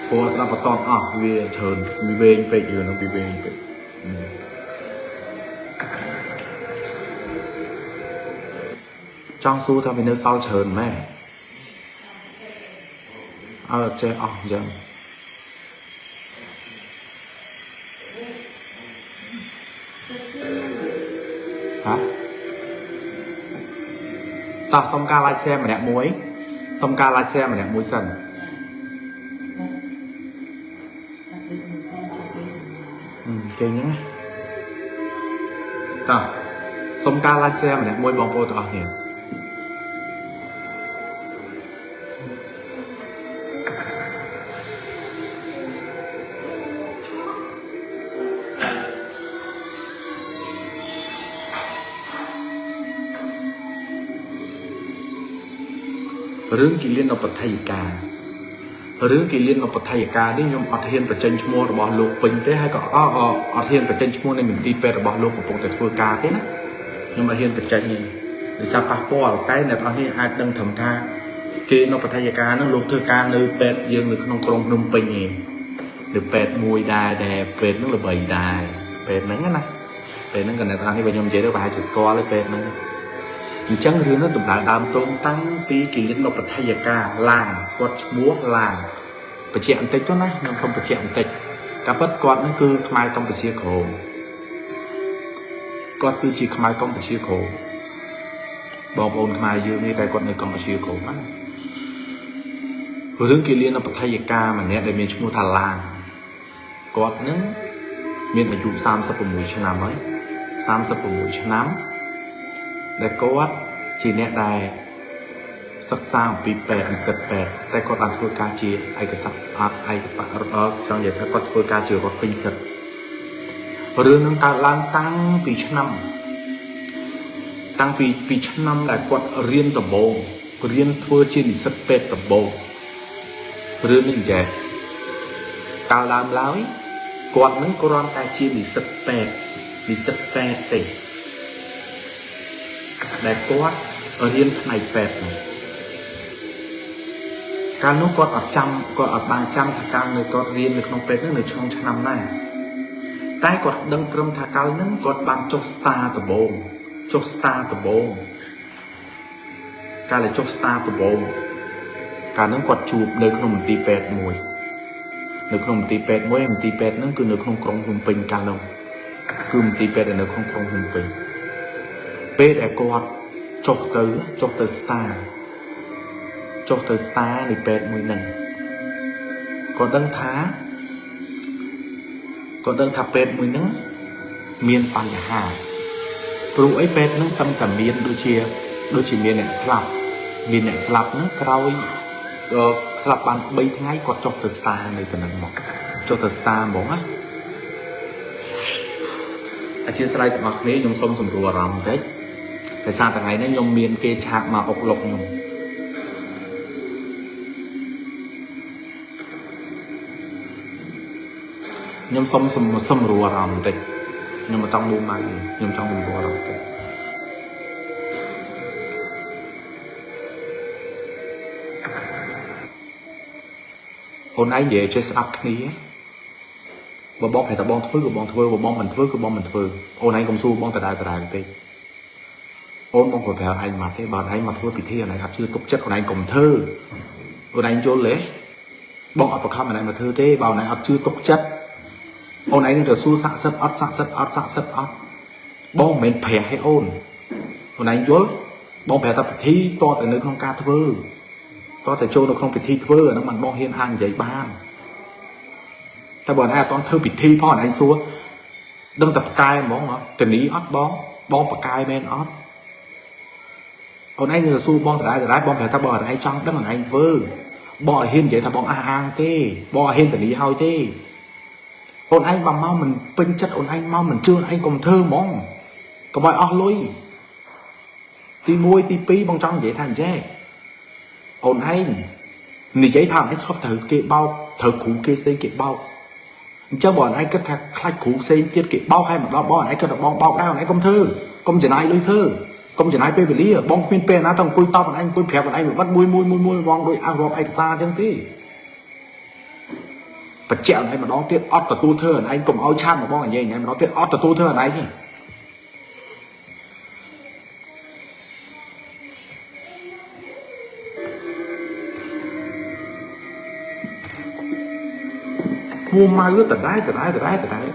S1: ព្រោះស្ដាប់បន្តអស់វាច្រើនវាវែងពេករឿងនោះវាវែងពេកចង់សួរថាវានៅសល់ច្រើនម៉ែអើចេះអស់អញ្ចឹងហ៎តោះសុំការ like share ម្នាក់មួយសុំការ like share ម្នាក់មួយសិនគេហ្នឹងតោះសុំការ like share ម្នាក់មួយបងប្អូនទាំងអស់គ្នារឿងគិលានុបដ្ឋាយការឿងគិលានុបដ្ឋាយកានេះខ្ញុំអត់ហ៊ានបញ្ចេញឈ្មោះរបស់លោកពេញទេហើយក៏អត់ហ៊ានបញ្ចេញឈ្មោះនៃមន្ទីរពេទ្យរបស់លោកកំពុងតែធ្វើការទេណាខ្ញុំអត់ហ៊ានបញ្ចេញទេដោយសារប៉ះពាល់តែអ្នកនរនេះអាចដឹងត្រឹមថាគេនុបដ្ឋាយកានឹងលោកធ្វើការនៅពេទ្យយើងនៅក្នុងក្រុងភ្នំពេញឯងនៅពេទ្យមួយដែរដែលពេទ្យនឹងល្បីដែរពេទ្យហ្នឹងណាពេទ្យហ្នឹងក៏អ្នកនរនេះបើខ្ញុំនិយាយទៅប្រហែលជាស្គាល់ទេពេទ្យហ្នឹងអញ្ចឹងរឿងនោះដំណើរដើមតងតាំងពីគិលានុបដ្ឋាយកាឡាងគាត់ឈ្មោះឡាងបញ្ជាក់បន្តិចទៅណាខ្ញុំសូមបញ្ជាក់បន្តិចការពិតគាត់នឹងគឺខ្មែរកម្ពុជាក្រោមគាត់គឺជាខ្មែរកម្ពុជាក្រោមបងប្អូនខ្មែរយើងនេះតែគាត់នៅកម្ពុជាក្រោមណារឿងគិលានុបដ្ឋាយកាម្នាក់ដែលមានឈ្មោះថាឡាងគាត់នឹងមានអាយុ36ឆ្នាំហើយ36ឆ្នាំដែលគាត់ជាអ្នកដែលសិក្សាអំពីពេទ្យនិស្សិតពេទ្យតែគាត់បានធ្វើការជាឯកសារអត់ឯកបៈចង់និយាយថាគាត់ធ្វើការជារដ្ឋពេញសិទ្ធរឿងនឹងកើតឡើងតាំងពីឆ្នាំតាំងពីឆ្នាំដែលគាត់រៀនដំបូងរៀនធ្វើជានិស្សិតពេទ្យដំបូងរឿងនេះចេះកាលដើមឡើយ គាត់នឹងគ្រាន់តែជានិស្សិតពេទ្យនិស្សិតពេទ្យទេដែលគាត់រៀនផ្នែកពេទ្យនោះកាលនោះគាត់អត់ចាំគាត់អត់បានចាំថាកាលនៅគាត់រៀននៅក្នុងពេទ្យនោះនៅក្នុងឆ្នាំណាតែគាត់ដឹងត្រឹមថាកាលហ្នឹងគាត់បានចុះស្តាដំបូងចុះស្តាដំបូងកាលដែលចុះស្តាដំបូងកាលហ្នឹងគាត់ជួបនៅក្នុងមន្ទីរពេទ្យមួយនៅក្នុងមន្ទីរពេទ្យមួយមន្ទីរពេទ្យហ្នឹងគឺនៅក្នុងក្រុងភ្នំពេញកាលនោះគឺមន្ទីរពេទ្យនៅក្នុងក្រុងភ្នំពេញពេលដែលគាត់ចុះទៅស្តាចុះទៅស្តានៃពេទ្យមួយហ្នឹងគាត់ដឹងថាពេទ្យមួយហ្នឹងមានបញ្ហាព្រោះអីពេទ្យហ្នឹងតាំងតែមានដូចជាមានអ្នកស្លាប់មានអ្នកស្លាប់ហ្នឹងក្រោយស្លាប់បាន3ថ្ងៃគាត់ចុះទៅស្តានៅទៅនឹងមកចុះទៅស្តាហ្មងណាអធិស្ឋានទាំងអស់គ្នាខ្ញុំសូមសម្រួលអារម្មណ៍បន្តិចដោយសារថ្ងៃនេះខ្ញុំមានគេឆាកមកអុកលុកខ្ញុំខ្ញុំសូមសម្រួលអារម្មណ៍បន្តិចខ្ញុំមិនចង់មួម៉ៅទេខ្ញុំចង់សម្រួលអារម្មណ៍បន្តិចអូនឯងនិយាយចេះស្ដាប់គ្នាបើបងប្រាប់ថាបងធ្វើក៏បងធ្វើបើបងមិនធ្វើក៏បងមិនធ្វើអូនឯងកុំសួរបងដដែលពេកអូនបងក៏ប្រាប់ឯងមកទេបើឯងមកធ្វើពិធីអូនឯងអត់ជឿទុកចិត្តអូនឯងកុំធ្វើអូនឯងយល់ទេបងអត់បង្ខំអូនឯងមកធ្វើទេបើអូនឯងអត់ជឿទុកចិត្តអូនឯងនឹងទៅសួរស័ក្តិសិទ្ធអត់ស័ក្តិសិទ្ធអត់ស័ក្តិសិទ្ធអត់បងមិនមែនប្រាស់ឲ្យអូនអូនឯងយល់បងប្រាប់ថាពិធីតតែនៅក្នុងការធ្វើតតែចូលនៅក្នុងពិធីធ្វើអាហ្នឹងមិនបងហ៊ានអាចនិយាយបានតែបើឯងអត់ទាន់ធ្វើពិធីផងឯងសួរដឹងតែផ្កាយហ្មងធានីអត់បងបងផ្កាយមែនអត់អូនឯងនឹងសួរបងដដែលបងប្រាប់ថាបើឯងចង់ដឹងឯងធ្វើបងអត់ហ៊ាននិយាយថាបងអះអាងទេបងអត់ហ៊ានធានីឲ្យទេអូនឯងបើមកមិនពេញចិត្តអូនឯងមកមិនជឿអូនឯងកុំធ្វើហ្មងកុំឲ្យអស់លុយទី1ទី2បងចង់និយាយថាអញ្ចេះអូនឯងនិយាយថាឯងឈប់ត្រូវគេបោកត្រូវគ្រូគេផ្សេងគេបោកអញ្ចឹងបើអូនឯងគិតថាខ្លាចគ្រូផ្សេងទៀតគេបោកឲ្យមកដល់បងអូនឯងគិតថាបងបោកដែរអូនឯងកុំធ្វើកុំចំណាយលុយធ្វើកុំចំណាយពេលវេលាបងគ្មានពេលណាទៅអង្គុយតបអូនឯងអង្គុយប្រាប់អូនឯងបិទមួយមួយមួយមួយបងដូចអះរាប់ឯកសារអញ្ចឹងទេបញ្ជាក់អូនឯងម្ដងទៀតអត់ទទួលធ្វើអូនឯងកុំឲ្យឆាតមកបងនិយាយម្ដងទៀតអត់ទទួលធ្វើអូនឯងទេមួម៉ៅដដែលដដែលដដែលដដែល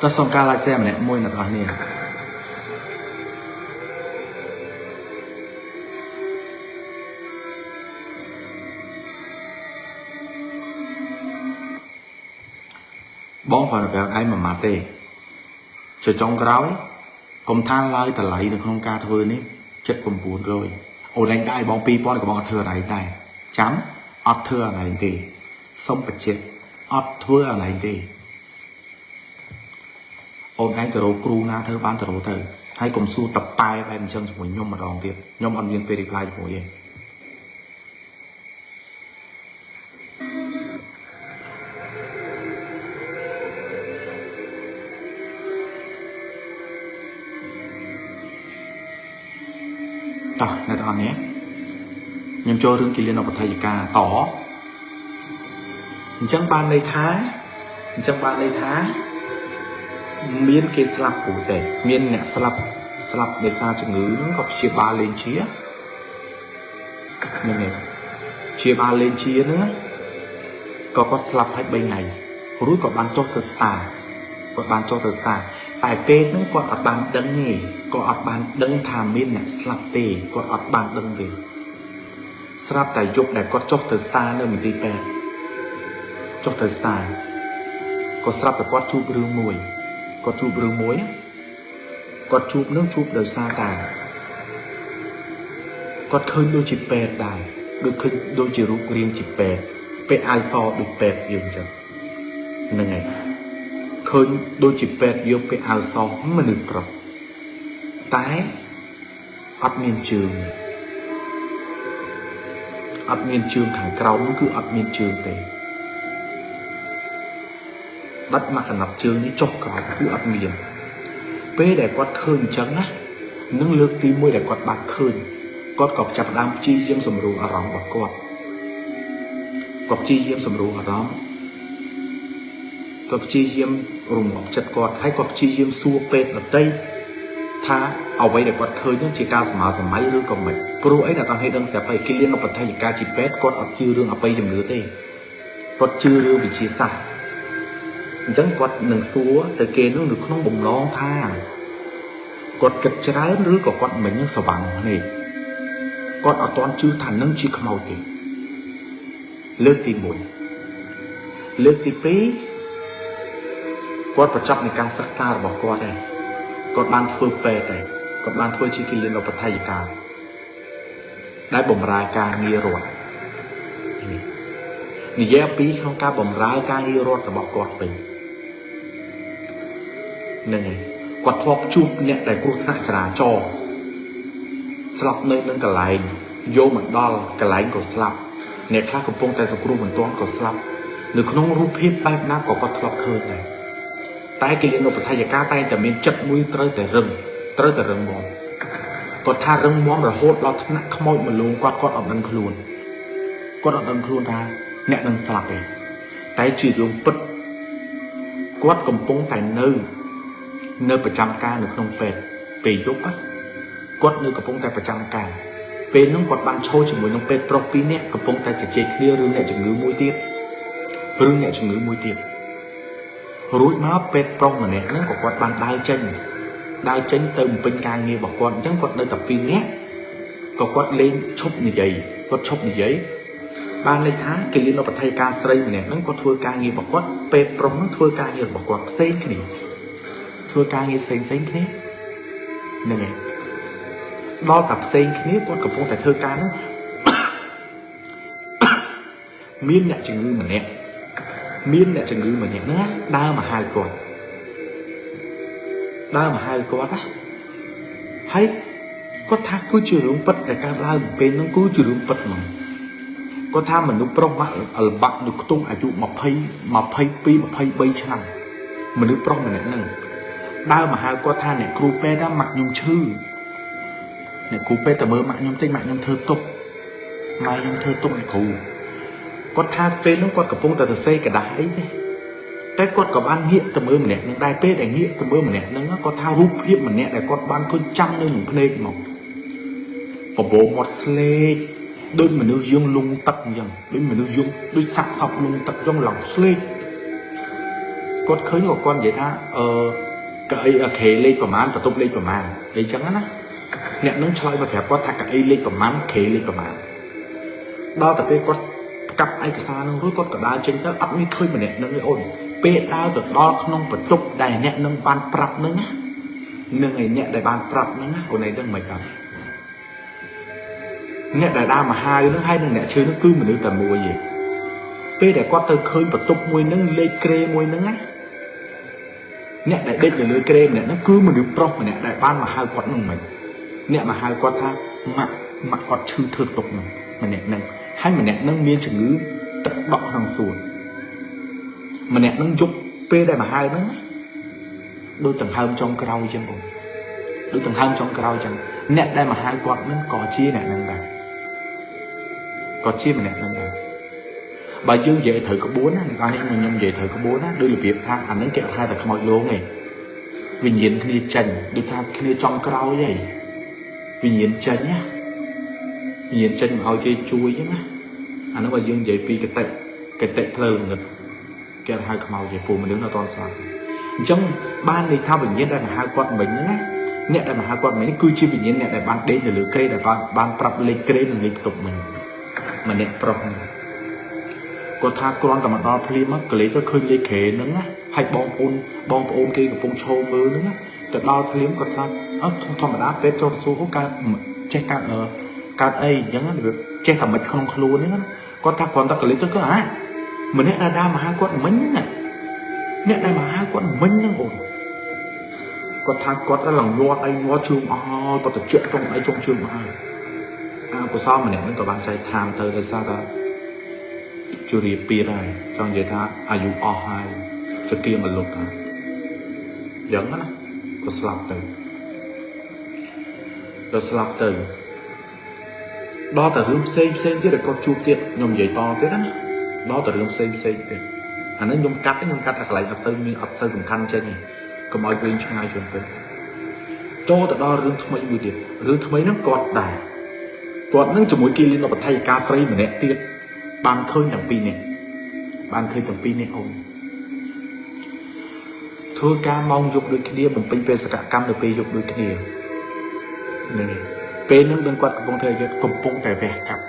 S1: តោះសូមការ like share ម្នាក់មួយអ្នកទាំងអស់គ្នាបងគ្រាន់តែប្រាប់ឯងមួយម៉ាត់ទេចុងក្រោយកុំថាឡើយតម្លៃនៅក្នុងការធ្វើនេះ7900អូនឯងដែរបង2000ក៏បងអត់ធ្វើអីដែរចាំអត់ធ្វើអីទេសុំបញ្ជាក់អត់ធ្វើអីទេអូនឯងទៅរកគ្រូណាធ្វើបានទៅរកទៅហើយកុំសួរតប៉ែបែបអញ្ចឹងជាមួយខ្ញុំម្ដងទៀតខ្ញុំអត់មានពេល reply ជាមួយទេតោះអ្នកទាំងអស់នេះខ្ញុំចូលរឿងគិលានុបដ្ឋាយិកាតអញ្ចឹងបានន័យថាមានគេស្លាប់ព្រោះទេមានអ្នកស្លាប់ដោយសារជំងឺហ្នឹងក៏ព្យាបាលលេងជាហ្នឹងឯងព្យាបាលលេងជាហ្នឹងក៏គាត់ស្លាប់ហើយ3ថ្ងៃរួចក៏បានចុះទៅស្តាគាត់បានចុះទៅស្តាតែពេលហ្នឹងគាត់អត់បានដឹងទេគាត់អត់បានដឹងថាមានអ្នកស្លាប់ទេគាត់អត់បានដឹងទេស្រាប់តែយប់ដែលគាត់ចុះទៅស្តានៅមន្ទីរពេទ្យចុះទៅស្តាក៏ស្រាប់តែគាត់ជួបរឿងមួយគាត់ជួបរឿងមួយគាត់ជួបនឹងជួបដោយសារតែគាត់ឃើញដូចជាពេទ្យដែរដូចឃើញដូចជារូបរាងជាពេទ្យពេទ្យអាវសដូចពេទ្យយើងចឹងហ្នឹងហើយ ឃើញដូចជាពេទ្យយកពាក់អាវសមនុស្សប្រុសតែអត់មានជើងអត់មានជើងខាងក្រោមគឺអត់មានជើងទេដាច់មកកណាត់ជើងនេះចុះក្រោមគឺអត់មានពេលដែលគាត់ឃើញអញ្ចឹងណានឹងលើកទី1ដែលគាត់បាត់ឃើញគាត់ក៏ចាប់ផ្ដើមព្យាយាមសម្រួលអារម្មណ៍របស់គាត់គាត់ព្យាយាមសម្រួលអារម្មណ៍គាត់ព្យាយាមរំងាប់ចិត្តគាត់ហើយគាត់ព្យាយាមសួរពេទ្យដទៃថាអ្វីដែលគាត់ឃើញនោះជាការសម័យឬក៏មិនព្រោះអីអ្នកទាំងហេតុដឹងស្រាប់ហើយគេលៀនបឋិការជាពេទ្យគាត់អត់ជឿរឿងអបិយជំនឿទេគាត់ជឿរឿងវិទ្យាសាស្ត្រអញ្ចឹងគាត់នឹងសួរទៅគេនោះនៅក្នុងបំណងថាគាត់គិតច្រើនឬក៏គាត់មិញនឹងស្វាំងនេះគាត់អត់ទាន់ជឿថានឹងជាខ្មោចទេលើកទី1លើកទី2គាត់បញ្ចប់នៃការសិក្សារបស់គាត់ដែរគាត់បានធ្វើពេទ្យដែរគាត់បានធ្វើជាគិលានុបដ្ឋាយិកាដែលបម្រើការងាររដ្ឋនិយាយពីក្នុងការបម្រើការងាររដ្ឋរបស់គាត់វិញហ្នឹងហើយគាត់ធ្លាប់ជួបអ្នកដែលគ្រោះថ្នាក់ចរាចរណ៍ស្លាប់នៅនឹងកន្លែងយកមកដល់កន្លែងក៏ស្លាប់អ្នកខ្លះកំពុងតែសង្គ្រោះមិនទាន់ក៏ស្លាប់នៅក្នុងរូបភាពបែបណាក៏គាត់ធ្លាប់ឃើញដែរតែគិលានុបដ្ឋាយិកាតែងតែមានចិត្តមួយត្រូវតែរឹងត្រូវតែរឹងមាំគាត់ថារឹងមាំរហូតដល់ថ្នាក់ខ្មោចមកលងគាត់គាត់អត់ដឹងខ្លួនគាត់អត់ដឹងខ្លួនថាអ្នកនឹងស្លាប់ទេតែជារឿងពិតគាត់កំពុងតែនៅប្រចាំការនៅក្នុងពេទ្យពេលយប់គាត់នៅកំពុងតែប្រចាំការពេលនោះគាត់បានឈរជាមួយនឹងពេទ្យប្រុស2នាក់កំពុងតែជជែកគ្នារឿងអ្នកជំងឺមួយទៀតរឿងអ្នកជំងឺមួយទៀតរួចមកពេទ្យប្រុសម្នាក់ហ្នឹងក៏គាត់បានដើរចេញទៅបំពេញការងាររបស់គាត់អញ្ចឹងគាត់នៅតែ2នាក់ក៏គាត់លេងឈប់និយាយគាត់ឈប់និយាយបានន័យថាគិលានុបដ្ឋាយិកាស្រីម្នាក់ហ្នឹងគាត់ធ្វើការងាររបស់គាត់ពេទ្យប្រុសហ្នឹងធ្វើការងាររបស់គាត់ផ្សេងគ្នាធ្វើការងារផ្សេងគ្នាហ្នឹងហើយដល់តែផ្សេងគ្នាគាត់កំពុងតែធ្វើការហ្នឹងមានអ្នកជំងឺម្នាក់មានអ្នកជំងឺម្នាក់ហ្នឹងដើរមកហៅគាត់ដើរមកហៅគាត់ណាហើយគាត់ថាគឺជារឿងពិតដែលកើតឡើងពេលហ្នឹងគឺជារឿងពិតហ្មងគាត់ថាមនុស្សប្រុសមកលបាក់នៅខ្ទង់អាយុ20 22 23ឆ្នាំមនុស្សប្រុសម្នាក់ហ្នឹងដើរមកហៅគាត់ថាអ្នកគ្រូពេទ្យណាម៉ាក់ខ្ញុំឈឺអ្នកគ្រូពេទ្យតែមើលម៉ាក់ខ្ញុំតិចម៉ាក់ខ្ញុំធ្វើទុកម៉ែខ្ញុំធ្វើទុកអ្នកគ្រូគាត់ថាពេលហ្នឹងគាត់កំពុងតែសរសេរក្រដាសអីទេតែគាត់ក៏បានងាកទៅមើលម្នាក់នឹងដែរពេលដែលងាកទៅមើលម្នាក់ហ្នឹងគាត់ថារូបភាពម្នាក់ដែលគាត់បានឃើញចាំនៅក្នុងភ្នែកមកបបោមាត់ស្លេកដូចមនុស្សយើងលងទឹកអញ្ចឹងដូចមនុស្សយើងដូចសាក់សពលងទឹកអញ្ចឹងឡើងស្លេកគាត់ឃើញក៏គាត់និយាយថាអឺកៅអីក្រេលេខប្រមាណបន្ទប់លេខប្រមាណអីចឹងណាអ្នកនឹងឆ្លើយមកប្រាប់គាត់ថាកៅអីលេខប្រមាណក្រេលេខប្រមាណដល់តែពេលគាត់កាប់ឯកសារនឹងរួចគាត់ក៏ដើរចេញទៅអត់មានឃើញម្នាក់នឹងទេអូនពេលដើរទៅដល់ក្នុងបន្ទប់ដែលអ្នកនឹងបានប្រាប់នឹងណានឹងឯអ្នកដែលបានប្រាប់នឹងណាអូនឯងដឹងមិនអត់អ្នកដែលដើរមកហៅនឹងហើយនឹងអ្នកឈឺនឹងគឺមនុស្សតែមួយទេពេលដែលគាត់ទៅឃើញបន្ទប់មួយនឹងលេខក្រេមួយនឹងណាអ្នកដែលដេកនៅលើក្រេម្នាក់ហ្នឹងគឺមនុស្សប្រុសម្នាក់ដែលបានមកហៅគាត់នឹងមិនអ្នកមកហៅគាត់ថាម៉ាក់គាត់ឈឺធ្វើទុកហ្នឹងម្នាក់ហ្នឹងហើយម្នាក់ហ្នឹងមានជំងឺទឹកដក់ក្នុងសួនម្នាក់ហ្នឹងយប់ពេលដែលមកហៅហ្នឹងដូចដង្ហើមចុងក្រោយចឹងបងដូចដង្ហើមចុងក្រោយចឹងអ្នកដែលមកហៅគាត់ហ្នឹងក៏ជាអ្នកហ្នឹងដែរក៏ជាម្នាក់ហ្នឹងដែរបើយើងនិយាយត្រូវក្បួនណាអ្នកនេះខ្ញុំនិយាយត្រូវក្បួនណាដោយរបៀបថាអាហ្នឹងគេអត់ហៅតែខ្មោចលងទេវិញ្ញាណគ្នាចេញដូចថាគ្នាចង់ក្រោយហីវិញ្ញាណចេញណាវិញ្ញាណចេញមកឲ្យគេជួយចឹងណាអាហ្នឹងបើយើងនិយាយពីកតិផ្លូវងឹតគេអត់ហៅខ្មោចទេព្រោះមនុស្សនៅអត់ទាន់ស្លាប់អញ្ចឹងបានន័យថាវិញ្ញាណដែលមកហៅគាត់មិញហ្នឹងណាអ្នកដែលមកហៅគាត់មិញគឺជាវិញ្ញាណអ្នកដែលបានដេកនៅលើក្រេដែលបានប្រាប់លេខក្រេនិងលេខបន្ទប់មិញម្នាក់ប្រុសហ្នឹងគាត់ថាគ្រាន់តែមកដល់ភ្លាមមកកលេទៅឃើញលេខក្រេហ្នឹងណាហើយបងប្អូនគេកំពុងឈរមើលហ្នឹងណាទៅដល់ភ្លាមគាត់ថាអត់ធម្មតាពេលចូលសួរកើតចេះកើតកើតអីអញ្ចឹងរបៀបចេះតែមិនក្នុងខ្លួនហ្នឹងណាគាត់ថាគ្រាន់តែកលេទៅគឺអាម្នាក់ដែលដើរមកហៅគាត់មិញណា អ្នកដែលមកហៅគាត់មិញហ្នឹងអូនគាត់ថាគាត់ឡើងញាត់អីញាត់ជើងអស់ហើយគាត់ទៅជក់ត្រង់អីចុងជើងអស់ហើយអកុសលម្នាក់ហ្នឹងក៏បានចែកឋានទៅដោយសារតែជរាពៀតហើយចង់និយាយថាអាយុអស់ហើយចង្គៀងអលុតហើយយ៉ាងណាក៏ស្លាប់ទៅដល់ស្លាប់ទៅដល់តែរឿងផ្សេងផ្សេងទៀតដែលគាត់ជួបទៀតខ្ញុំនិយាយតទៀតណាដល់តែរឿងផ្សេងផ្សេងទៀតអានេះខ្ញុំកាត់ខ្ញុំកាត់តែកន្លែងអត់សូវមានអត់សូវសំខាន់ចេញទេកុំឲ្យវិញឆ្ងាយជាងពេកចូលទៅដល់រឿងថ្មីមួយទៀតរឿងថ្មីហ្នឹងគាត់ដែរគាត់នឹងជាមួយគីលីនបថៃការស្រីម្នាក់ទៀតបានឃើញទាំងពីរនេះបានឃើញទាំងពីរនេះអូនធ្វើការម៉ោងយប់ដូចគ្នាបំពេញបេសកកម្មនៅពេលយប់ដូចគ្នានេះពេលហ្នឹងដឹងគាត់កំពុងធ្វើអីកំពុងតែវះកាត់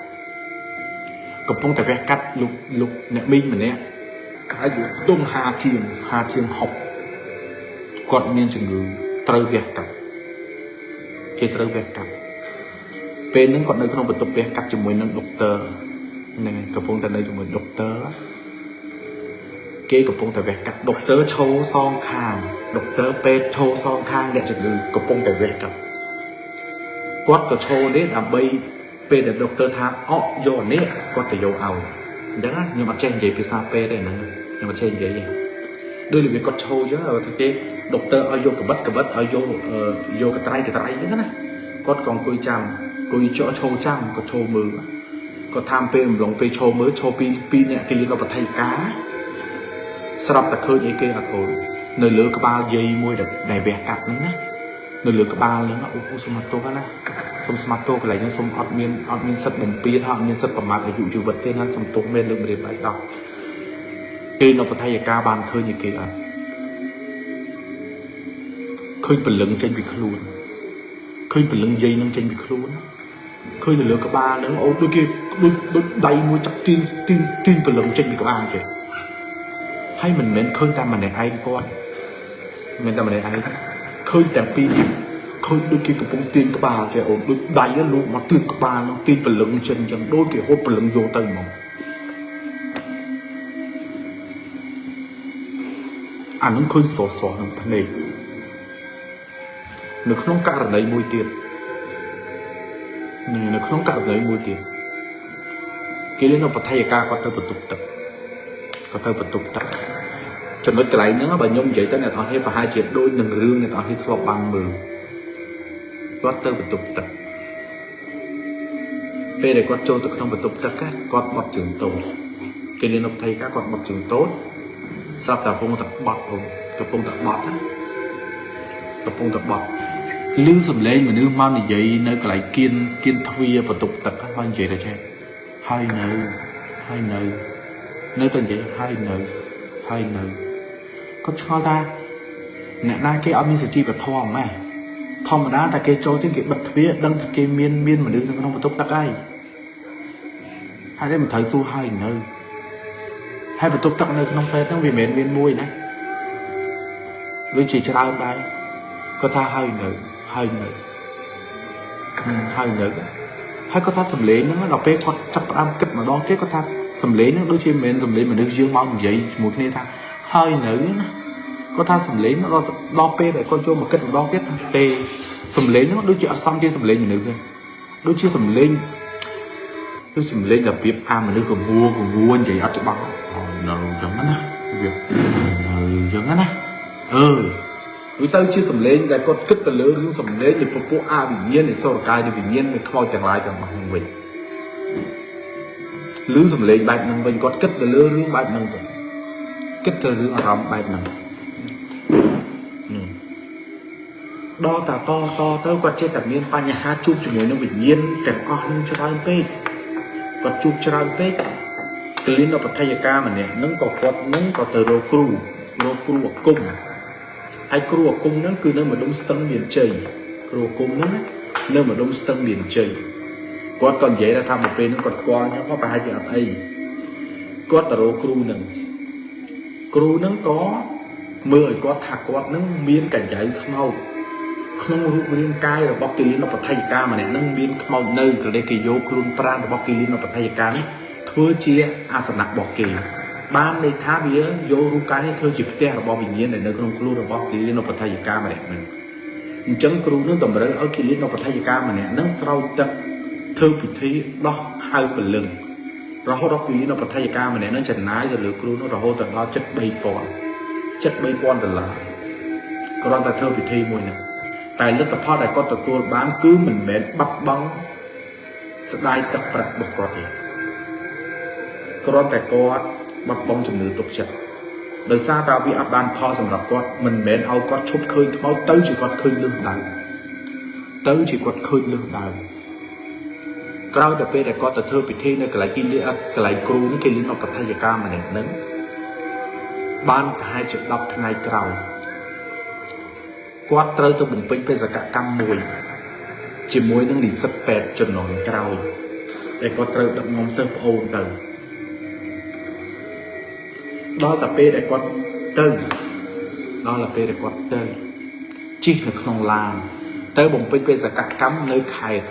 S1: កំពុងតែវះកាត់លោកលោកអ្នកមីងម្នាក់អាយុដុំ50ជាង50ជាង60គាត់មានជំងឺត្រូវវះកាត់គេត្រូវវះកាត់ពេលហ្នឹងគាត់នៅក្នុងបន្ទប់វះកាត់ជាមួយនឹងដុកទ័រហ្នឹងហើយកំពុងតែនៅជាមួយដុកទ័រគេកំពុងតែវះកាត់ដុកទ័រឈោសងខាងដុកទ័រពេទ្យឈោសងខាងអ្នកជំងឺកំពុងតែវះកាត់គាត់ក៏ឈោនេះដើម្បីពេលដែលដុកទ័រថាអកយកនេះគាត់ទៅយកឲ្យអញ្ចឹងណាខ្ញុំអត់ចេះនិយាយភាសាពេទ្យទេហ្នឹងខ្ញុំអត់ចេះនិយាយទេដោយរបៀបគាត់ឈោអញ្ចឹងថាគេដុកទ័រឲ្យយកកបិតកបិតឲ្យយកយកកត្រៃកត្រៃអញ្ចឹងណាគាត់ក៏អង្គុយចាំអង្គុយចោឈោចាំគាត់ឈោមើលគាត់ថាពេលអំឡុងពេលឈោមើលឈោពីពីអ្នកគេលៀនដល់បថៃការស្រាប់តែឃើញអីគេអត់អូននៅលើក្បាលយាយមួយដែលវះកាត់ហ្នឹងណានៅលើក្បាលហ្នឹងអូអូសុំទោសណាសុំស្មាត់ទោសកន្លែងហ្នឹងសុំអត់មានអត់មានសិទ្ធបំពេញហើយអត់មានសិទ្ធប្រមាថអាយុជីវិតទេណាសុំទោសមែនលើកម្រាមដៃដោះគេនៅបថៃការបានឃើញអីគេអត់ឃើញព្រលឹងចេញពីខ្លួនឃើញព្រលឹងយាយនឹងចេញពីខ្លួនឃើញនៅលើក្បាលហ្នឹងអូដូចគេដូចដូចដៃមួយចាប់ទាញទាញទាញព្រលឹងចេញពីក្បាលគេហើយមិនមែនឃើញតែម្នាក់ឯងគាត់មិនមែនតែម្នាក់ឯងឃើញទាំងពីរនេះឃើញដូចគេកំពុងទាញក្បាលគេអូនដូចដៃលូកមកទាញក្បាលហ្នឹងទាញព្រលឹងចេញអញ្ចឹងដូចគេហូតព្រលឹងយកទៅហ្មងអានឹងឃើញសសនឹងភ្នែកនៅក្នុងករណីមួយទៀតនៅក្នុងករណីមួយទៀតគេលេងនៅបថៃការគាត់ទៅបន្ទប់ទឹកគាត់ទៅបន្ទប់ទឹកចំណុចកន្លែងហ្នឹងបើខ្ញុំនិយាយទៅអ្នកនរគ្នាប្រហែលជាដូចនឹងរឿងអ្នកនរគ្នាធ្លាប់បានមើលគាត់ទៅបន្ទប់ទឹកពេលដែលគាត់ចូលទៅក្នុងបន្ទប់ទឹកគាត់បត់ជើងតូចគេលេងនៅបថៃការគាត់បត់ជើងតូចស្រាប់តែកំពុងតែបត់កំពុងតែបត់ណាកំពុងតែបត់ឮសំឡេងមនុស្សមកនិយាយនៅកន្លែងគៀនគៀនទ្វារបន្ទប់ទឹកមកនិយាយទៅចេះហើយនៅហើយនៅនៅតែនិយាយហើយនៅហើយនៅគាត់ឆ្ងល់ថាអ្នកណាគេអត់មានសុជីវធម៌ម៉េះធម្មតាតែគេចូលទៅគេបិទទ្វារដឹងថាគេមានមានមនុស្សនៅក្នុងបន្ទប់ទឹកហើយហើយមិនត្រូវសួរហើយនៅហើយបន្ទប់ទឹកនៅក្នុងពេទ្យហ្នឹងវាមិនមែនមានមួយណាដូចជាច្រើនដែរគាត់ថាហើយនៅហើយនៅហើយនៅហើយគាត់ថាសំឡេងហ្នឹងដល់ពេលគាត់ចាប់ផ្ដើមគិតម្ដងទៀតគាត់ថាសំឡេងហ្នឹងដូចជាមិនមែនសំឡេងមនុស្សយើងមកនិយាយជាមួយគ្នាថាហើយនៅណាគាត់ថាសំឡេងដល់ដល់ពេលដែលគាត់ចូលមកគិតម្ដងទៀតថាទេសំឡេងហ្នឹងដូចជាអត់សមជាសំឡេងមនុស្សទេដូចជាសំឡេងដូចសំឡេងរបៀបអាមនុស្សកមួកមួនិយាយអត់ច្បាស់ហើយនៅអញ្ចឹងណាវានៅអញ្ចឹងណាអឺវាទៅជាសំឡេងដែលគាត់គិតទៅលើរឿងសំឡេងនៃពពួកអវិញ្ញាណនៃសុរកាយនៃវិញ្ញាណនៃខ្មោចទាំងឡាយទាំងអស់ហ្នឹងវិញឬសំឡេងបែបហ្នឹងវិញគាត់គិតទៅលើរឿងបែបហ្នឹងទៅគិតទៅរឿងអារម្មណ៍បែបហ្នឹងដល់តាតតទៅគាត់ចេះតែមានបញ្ហាជួបជាមួយនឹងវិញ្ញាណទាំងអស់ហ្នឹងច្រើនពេកគាត់ជួបច្រើនពេកកលិនដល់បថយការម្នាក់ហ្នឹងក៏គាត់ហ្នឹងក៏ទៅរកគ្រូរកគ្រូអាគមហើយគ្រូអាគមហ្នឹងគឺនៅម្ដុំស្ទឹងមានជ័យគ្រូអាគមហ្នឹងនៅម្ដុំស្ទឹងមានជ័យគាត់ក៏និយាយថាមកពេលហ្នឹងគាត់ស្គាល់ខ្ញុំប្រហែលជាអត់អីគាត់ទៅរកគ្រូហ្នឹងគ្រូហ្នឹងក៏មើលឲ្យគាត់ថាគាត់ហ្នឹងមានកញ្ចៅខ្មោចក្នុងរូបរាងកាយរបស់គិលិនបថយកាម្នាក់ហ្នឹងមានខ្មោចនៅក្រេគេយកខ្លួនប្រាណរបស់គិលិនបថយកានេះធ្វើជាអាសនៈរបស់គេ បានន័យថាវាយករូបកាយនេះធ្វើជាផ្ទះរបស់វិញ្ញាណដែលនៅក្នុងខ្លួនរបស់គិលានុបដ្ឋាយិកាម្នាក់ហ្នឹងអញ្ចឹងគ្រូនឹងតម្រូវឲ្យគិលានុបដ្ឋាយិកាម្នាក់ហ្នឹងស្រោចទឹកធ្វើពិធីដោះហៅព្រលឹងរហូតដល់គិលានុបដ្ឋាយិកាម្នាក់ហ្នឹងចំណាយទៅលើគ្រូនោះរហូតដល់73,000ដុល្លារគ្រាន់តែធ្វើពិធីមួយហ្នឹងតែលទ្ធផលដែលគាត់ទទួលបានគឺមិនមែនបាត់បង់ស្ដាយទឹកប្រាក់របស់គាត់ទេគ្រាន់តែគាត់បាត់បង់ជំនឿទុកចិត្តដោយសារតែវាអត់បានផលសម្រាប់គាត់មិនមែនឲ្យគាត់ឈប់ឃើញខ្មោចទៅជាគាត់ឃើញលឹះដើមទៅជាគាត់ឃើញលឹះដើមក្រោយទៅពេលដែលគាត់ទៅធ្វើពិធីនៅកន្លែងគិលាកន្លែងគ្រូនេះគេលៀនអបដ្ឋាយិកាម្នាក់ហ្នឹងបានប្រហែលជា10ថ្ងៃក្រោយគាត់ត្រូវទៅបំពេញបេសកកម្មមួយជាមួយនឹងនិស្សិតពេទ្យជំនាន់ក្រោយដែលគាត់ត្រូវដឹកនាំសិស្សប្អូនទៅដល់តែពេលដែលគាត់ទៅដល់តែពេលដែលគាត់ទៅជិះនៅក្នុងឡានទៅបំពេញបេសកកម្មនៅខេត្ត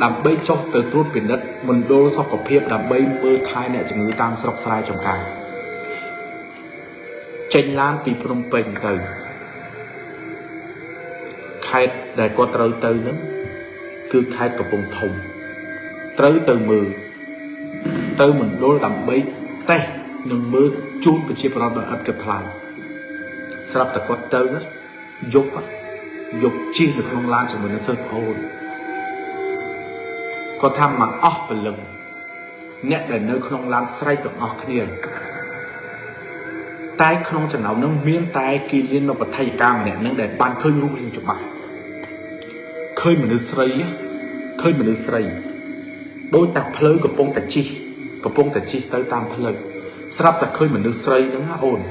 S1: ដើម្បីចុះទៅត្រួតពិនិត្យមណ្ឌលសុខភាពដើម្បីមើលថែអ្នកជំងឺតាមស្រុកស្រែចម្ការចេញឡានពីភ្នំពេញទៅខេត្តដែលគាត់ត្រូវទៅហ្នឹងគឺខេត្តកំពង់ធំត្រូវទៅមើលទៅមណ្ឌលដើម្បីតេស្តនិងមើលជូនប្រជាពលរដ្ឋដោយឥតគិតថ្លៃស្រាប់តែគាត់ទៅយប់យប់ជិះនៅក្នុងឡានជាមួយនឹងសិស្សប្អូនគាត់ថាមកអស់ព្រលឹងអ្នកដែលនៅក្នុងឡានស្រែកទាំងអស់គ្នាតែក្នុងចំណោមនឹងមានតែគិលានុបដ្ឋាយិកាម្នាក់នឹងដែលបានឃើញរូបរាងច្បាស់ឃើញមនុស្សស្រីឃើញមនុស្សស្រីដោយតែផ្លូវកំពុងតែជិះកំពុងតែជិះទៅតាមផ្លូវស្រាប់តែឃើញមនុស្សស្រីហ្នឹងណាអូន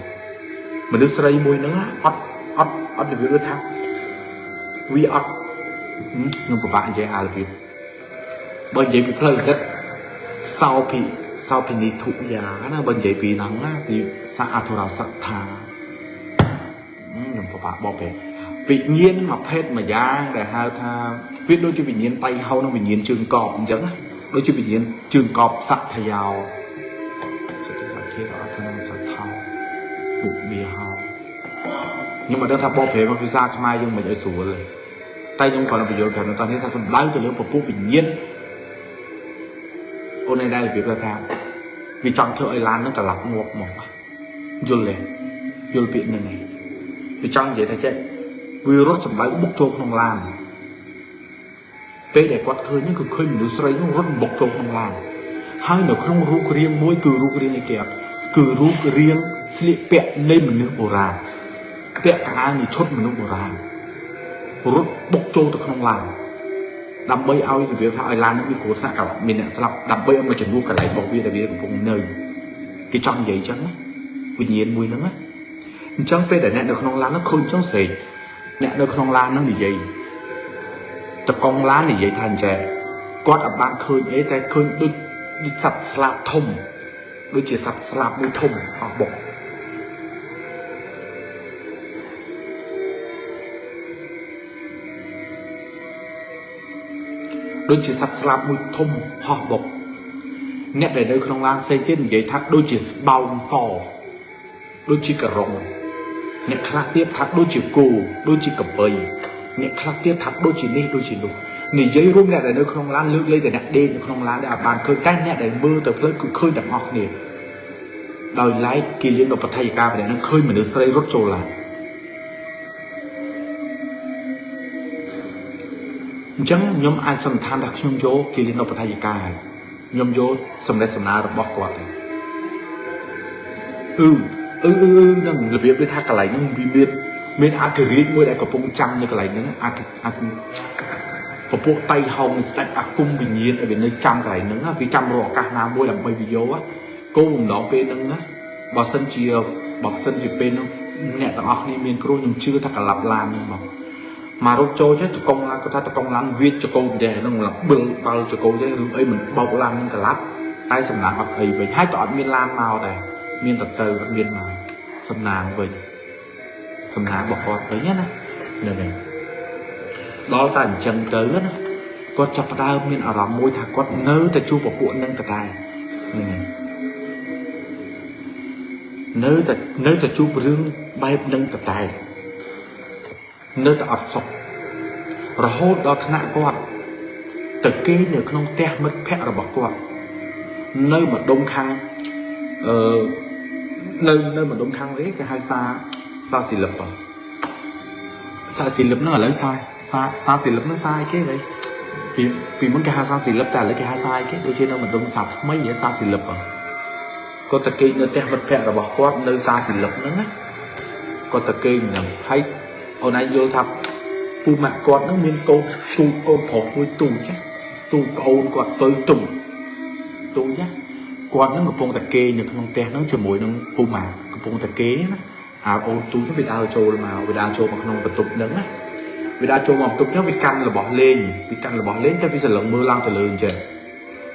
S1: មនុស្សស្រីមួយហ្នឹងអត់អត់អត់និយាយថាវាអត់ខ្ញុំពិបាកនិយាយអារបៀបបើនិយាយពីផ្លូវគិតសោភិសោភិនិធុយាណាបើនិយាយពីហ្នឹងណាពីសាអធរសត្ថាខ្ញុំពិបាកបកពេកវិញ្ញាណមួយភេទមួយយ៉ាងដែលហៅថាវាដូចជាវិញ្ញាណតៃហៅនិងវិញ្ញាណជើងកបអញ្ចឹងណាដូចជាវិញ្ញាណជើងកបសត្យាោសត្យាធាអធនសត្ថោបុមាហោខ្ញុំមិនដឹងថាបកប្រែមកភាសាខ្មែរយើងមិនឲ្យស្រួលទេតែខ្ញុំគ្រាន់តែបញ្យល់ប្រាប់នៅតនេះថាសំដៅទៅលើពពុះវិញ្ញាណអូនឯងដែលរបៀបថាវាចង់ធ្វើឲ្យឡានហ្នឹងក្លាប់ងាប់មកយល់ទេយល់ពាក្យហ្នឹងឯងវាចង់និយាយថាចេះវារត់សម្ដៅបុកចូលក្នុងឡានពេលដែលគាត់ឃើញហ្នឹងគឺឃើញមនុស្សស្រីហ្នឹងរត់បុកចូលក្នុងឡានហើយនៅក្នុងរូបរាងមួយគឺរូបរាងអីគេអត់គឺរូបរាងស្លៀកពាក់នៃមនុស្សបុរាណពាក់កៅអៅនៃឈុតមនុស្សបុរាណរត់បុកចូលទៅក្នុងឡានដើម្បីឲ្យរបៀបថាឲ្យឡាននេះមានគ្រោះថ្នាក់មានអ្នកស្លាប់ដើម្បីឲ្យមកជំនួសកន្លែងរបស់វាដែលវាកំពុងនៅគេចង់និយាយអញ្ចឹងណាវិញ្ញាណមួយហ្នឹងណាអញ្ចឹងពេលដែលអ្នកនៅក្នុងឡានហ្នឹងឃើញអញ្ចឹងស្រែកអ្នកនៅក្នុងឡានហ្នឹងនិយាយតកងឡាននិយាយថាអញ្ចឹងគាត់អត់បានឃើញអីតែឃើញដូចសត្វស្លាបធំដូចជាសត្វស្លាបមួយធំអស់បុកដូចជាសត្វស្លាបមួយធំហោះបុកអ្នកដែលនៅក្នុងឡានផ្សេងទៀតនិយាយថាដូចជាស្បោងសដូចជាករងអ្នកខ្លះទៀតថាដូចជាគោដូចជាកបីអ្នកខ្លះទៀតថាដូចជានេះដូចជានោះនិយាយរួមអ្នកដែលនៅក្នុងឡានលើកលែងតែអ្នកដេកនៅក្នុងឡានដែលអត់បានឃើញតែអ្នកដែលមើលទៅផ្លូវគឺឃើញទាំងអស់គ្នាដោយឡែកគិលានុបដ្ឋាយិកាម្នាក់នឹងឃើញមនុស្សស្រីរត់ចូលឡានអញ្ចឹងខ្ញុំអាចសន្និដ្ឋានថាខ្ញុំយកគិលានុបដ្ឋាយិកាហើយខ្ញុំយកសម្លេះសំណារបស់គាត់ហើយអឺនឹងរបៀបដូចថាកន្លែងហ្នឹងវាមានអធិរាជមួយដែលកំពុងចាំនៅកន្លែងហ្នឹងអធិពពួកតៃហោងស្ដេចអាគមវិញ្ញាណឲ្យវានៅចាំកន្លែងហ្នឹងវាចាំរកឱកាសណាមួយដើម្បីវាយកគោលបំណងពេលហ្នឹងណាបើសិនជាពេលហ្នឹងអ្នកទាំងអស់គ្នាមានគ្រោះខ្ញុំជឿថាក្លាប់ឡានហ្នឹងមកមករត់ចូលចេះតកងឡានគាត់ថាតកងឡានវាចកោចេះហ្នឹងបិលបាល់ចកោចេះឬអីមិនបោកឡានហ្នឹងក្លាប់តែសំណាងអត់អីវិញហើយក៏អត់មានឡានមកដែរមានតែទៅអត់មានមកសំណាងវិញសំណាងរបស់គាត់វិញណាហ្នឹងហើយដល់តែអញ្ចឹងទៅណាគាត់ចាប់ផ្ដើមមានអារម្មណ៍មួយថាគាត់នៅតែជួបពពួកនឹងតដែរហ្នឹងហើយ នៅតែជួបរឿងបែបនឹងតតែនៅតែអត់សុខរហូតដល់ថ្នាក់គាត់ទៅគេងនៅក្នុងផ្ទះមិត្តភ័ក្តិរបស់គាត់នៅម្ដុំខាងអឺនៅម្ដុំខាងអីគេហៅសាសាស៊ីលឹបហ៎សាស៊ីលឹបហ្នឹងឥឡូវសាសាសាស៊ីលឹបហ្នឹងសាអីគេហីពីមុនគេហៅសាស៊ីលឹបតែឥឡូវគេហៅសាអីគេដូចជានៅម្ដុំសាថ្មីហ៎សាស៊ីលឹបហ៎គាត់ទៅគេងនៅផ្ទះមិត្តភ័ក្តិរបស់គាត់នៅសាស៊ីលឹបហ្នឹងណាគាត់ទៅគេងហ្នឹងហើយអូនឯងយល់ថាពូម៉ាក់គាត់ហ្នឹងមានកូនទូកូនប្រុសមួយទូចាទូប្អូនគាត់ទៅទុំទូចាគាត់ហ្នឹងកំពុងតែគេងនៅក្នុងផ្ទះហ្នឹងជាមួយនឹងពូម៉ាក់កំពុងតែគេងណាអាអូនទូហ្នឹងវាដើរចូលមកវាដើរចូលមកក្នុងបន្ទប់ហ្នឹងណាវាដើរចូលមកបន្ទប់ហ្នឹងវាកាន់របស់លេងវាកាន់របស់លេងតែវាសន្លឹងមើលឡើងទៅលើអញ្ចឹង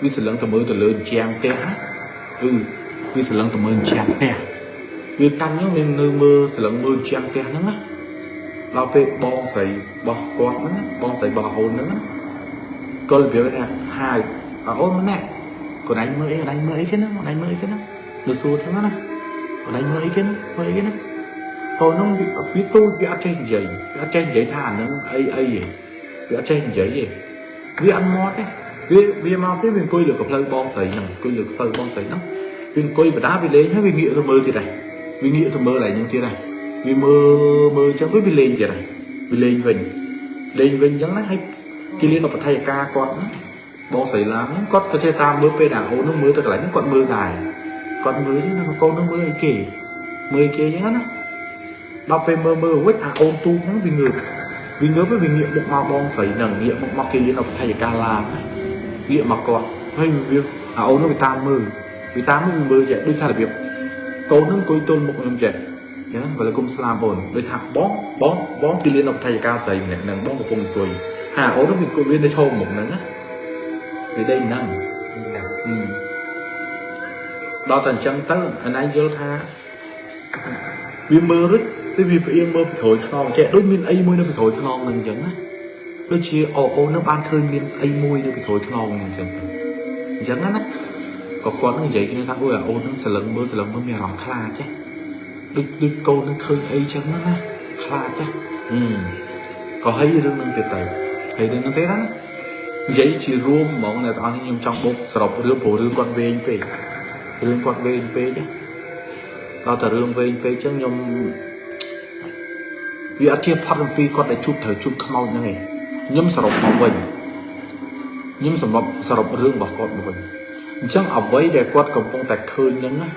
S1: វាសន្លឹងទៅមើលទៅលើអញ្ចាំងផ្ទះណាអឺវាសន្លឹងទៅមើលអញ្ចាំងផ្ទះវាកាន់ហ្នឹងវានៅមើលសន្លឹងមើលអញ្ចាំងផ្ទះហ្នឹងណាដល់ពេលបងស្រីរបស់គាត់ហ្នឹងបងស្រីរបស់អូនហ្នឹងក៏របៀបថាហាយអូនម្នាក់កូនឯងមើលអីកូនឯងមើលអីគេហ្នឹងកូនឯងមើលអីគេហ្នឹងនៅសួរថាណាកូនឯងមើលអីគេហ្នឹងមើលអីគេហ្នឹងកូនហ្នឹងវាទូចវាអត់ចេះនិយាយវាអត់ចេះនិយាយថាអាហ្នឹងអីអីទេវាអត់ចេះនិយាយទេវាអត់មាត់ទេវាមកទេវាអង្គុយលើកំភ្លៅបងស្រីហ្នឹងអង្គុយលើកំភ្លៅបងស្រីហ្នឹងវាអង្គុយបដាវាលេងហើយវាងាកទៅមើលទៀតដែរវាងាកទៅមើលឯងហ្នឹងទៀតដែរវាមើលមើលចឹងវាលេងទៀតដែរវាលេងវិញលេងវិញចឹងណាហើយគេលៀនអបថយការគាត់ណាបងស្រីឡានហ្នឹងគាត់ក៏ចេះតាមមើលពេលដែលអូនហ្នឹងមើលទៅកន្លែងហ្នឹងគាត់មើលដែរគាត់មើលចឹងណាកូនហ្នឹងមើលអីគេមើលអីគេចឹងណាដល់ពេលមើលមើលវិញអាអូនទូហ្នឹងវាងើបវាងើបវាងាកមុខមកបងស្រីហ្នឹងងាកមុខមកគេលៀនអបថយការឡានងាកមកគាត់ហើយវាអាអូនហ្នឹងវាតាមមើលវាតាមមើលវាមើលចេះដូចថារបៀបកូនហ្នឹងអង្គុយទល់មុខខ្ញុំចេះចឹងវ៉ាឡេគុំស្លាមបងដូចថាបងបងបងគេលៀនអបថយការស្រីម្នាក់ហ្នឹងបងកំពុងអង្គុយហាអូនហ្នឹងវានៅឈរមុខហ្នឹងណាវាដេញហ្នឹងដល់តែអញ្ចឹងទៅអាណៃយល់ថាវាមើលរួចទៅវាផ្អៀងមើលពីក្រោយខ្នងចេះដូចមានអីមួយនៅពីក្រោយខ្នងហ្នឹងអញ្ចឹងណាដូចជាអូននឹងបានឃើញមានស្អីមួយនៅពីក្រោយខ្នងហ្នឹងអញ្ចឹងទៅអញ្ចឹងណាក៏គាត់នឹងនិយាយគ្នាថាអូយអូននឹងសលឹងមើលសលឹងមើលមានអារម្មណ៍ខ្លាចចេះដូចដូចកូននឹងឃើញអីចឹងណាខ្លាចចេះក៏ហើយរឿងនឹងទៀតទៅហើយរឿងនឹងទៀតណានិយាយជារួមហ្មងអ្នកទាំងអស់នេះខ្ញុំចង់បូកសរុបរឿងព្រោះរឿងគាត់វែងពេករឿងគាត់វែងពេកដល់តែរឿងវែងពេកចឹងខ្ញុំវាអត់ជាផុតអំពីគាត់ដែលជួបត្រូវជួបខ្មោចហ្នឹងឯងខ្ញុំសរុបមកវិញខ្ញុំសម្រាប់សរុបរឿងរបស់គាត់មកវិញអញ្ចឹងអ្វីដែលគាត់កំពុងតែឃើញហ្នឹងណា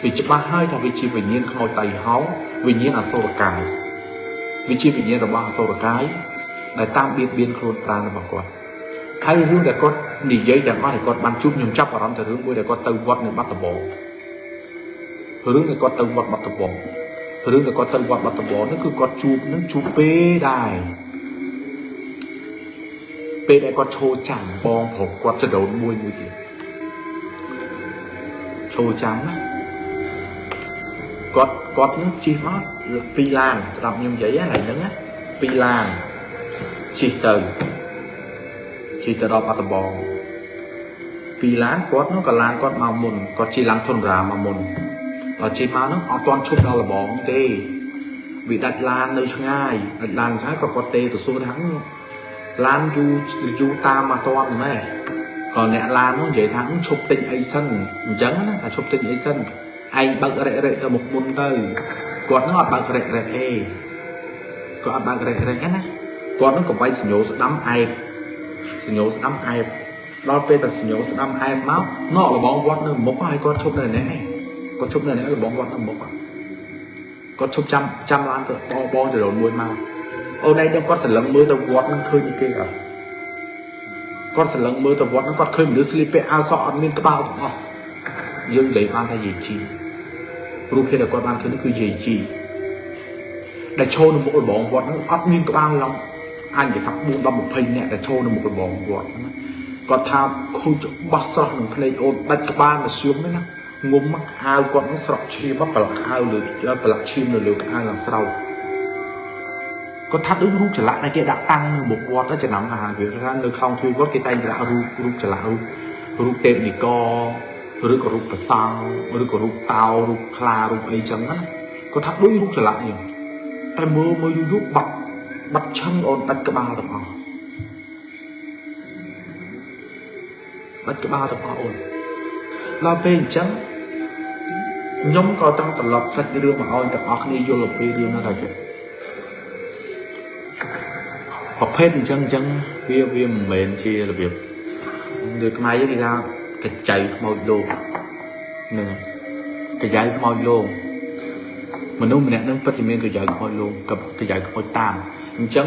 S1: វាច្បាស់ហើយថាវាជាវិញ្ញាណខ្មោចតៃហោងវិញ្ញាណអសុរកាយវាជាវិញ្ញាណរបស់អសុរកាយដែលតាមបៀតបៀនខ្លួនប្រាណរបស់គាត់ហើយរឿងដែលគាត់និយាយទាំងអស់ដែលគាត់បានជួបខ្ញុំចាប់អារម្មណ៍ទៅរឿងមួយដែលគាត់ទៅវត្តនៅបាត់ដំបងរឿងដែលគាត់ទៅវត្តបាត់ដំបងរឿងដែលគាត់ទៅវត្តបាត់ដំបងនោះគឺគាត់ជួបនឹងជួបពេលដែរពេលដែលគាត់ឈរចាំបងប្រុសគាត់ចដូនមួយមួយទៀតឈរចាំណាគាត់នឹងជិះមកពីរឡានស្ដាប់ខ្ញុំនិយាយហ្នឹងហ្នឹងណាពីរឡានជិះទៅដល់បាត់ដំបងពីរឡានគាត់នោះក៏ឡានគាត់មកមុនគាត់ជិះឡានធនរាមកមុនដល់ជិះមកហ្នឹងអត់ទាន់ឈប់ដល់លបងទេវាដាច់ឡាននៅឆ្ងាយដាច់ឡានឆ្ងាយក៏គាត់ទេទៅសួរថាឡានយូរយូរតាមមកទាន់ម៉េះក៏អ្នកឡាននោះនិយាយថាឈប់ទិញអីសិនអញ្ចឹងណាថាឈប់ទិញអីសិនឯងបើករ៉េរ៉េទៅមុខមុនទៅគាត់នោះអត់បើករ៉េរ៉េទេគាត់អត់បើករ៉េរ៉េណាគាត់នោះក៏វាយសញ្ញោស្ដាំអែបសញ្ញោស្ដាំអែបដល់ពេលតែសញ្ញោស្ដាំអែបមកណកលបងវត្តនៅមុខហើយគាត់ឈប់នៅនេះឯងគាត់ឈប់នៅនេះលបងវត្តនៅមុខគាត់ឈប់ចាំចាំឡានទៅបងបងចរូនមួយមកអូនឯងដល់គាត់សន្លឹងមើលទៅវត្តនឹងឃើញគេអត់គាត់សន្លឹងមើលទៅវត្តនឹងគាត់ឃើញមនុស្សស្លៀកពាក់អាវសក់អត់មានក្បាលទាំងអស់យើងនិយាយបានថាយាយជីរូបភាពដែលគាត់បានឃើញគឺយាយជីដែលឈរនៅមុខលបងវត្តហ្នឹងអត់មានក្បាលឡងអញនិយាយថា4 10 20នាក់ដែលឈរនៅមុខលបងវត្តហ្នឹងគាត់ថាខូចច្បាស់ស្រស់នឹងភ្នែកអូនដាច់ក្បាលមកសៀមហ្នឹងណាងុំមកអាវគាត់ហ្នឹងស្រក់ឈាមមកប្រឡាក់អាវលើប្រឡាក់ឈាមនៅលើអាវឡើងស្រោចគាត់ថាដូចរូបចលៈដែលគេដាក់តាំងនៅមុខវត្តចំណាំអាហារវាថានៅក្នុងទ្វារវត្តគេតែងដាក់រូបរូបចលៈរូបរូបទេពនិក ឬក៏រូបប្រសង់ឬក៏រូបតោរូបខ្លារូបអីចឹងណាគាត់ថាដូចរូបចល័តហ្នឹងតែមើលមើលយូរយូរបាត់បាត់ឈឹងអូនដាច់ក្បាលទាំងអស់ដាច់ក្បាលទាំងអស់អូនដល់ពេលអញ្ចឹងខ្ញុំក៏ចង់ត្រឡប់សាច់រឿងមកឲ្យទាំងអស់គ្នាយល់អំពីរឿងហ្នឹងថាគេប្រភេទអញ្ចឹងអញ្ចឹងវាមិនមែនជារបៀបដូចខ្មែរយើងគេថាកចៃខ្មោចលោងហ្នឹងកចៃខ្មោចលោងមនុស្សម្នាក់នឹងពិតជាមានកចៃខ្មោចលោងกับកចៃខ្មោចតាមអញ្ចឹង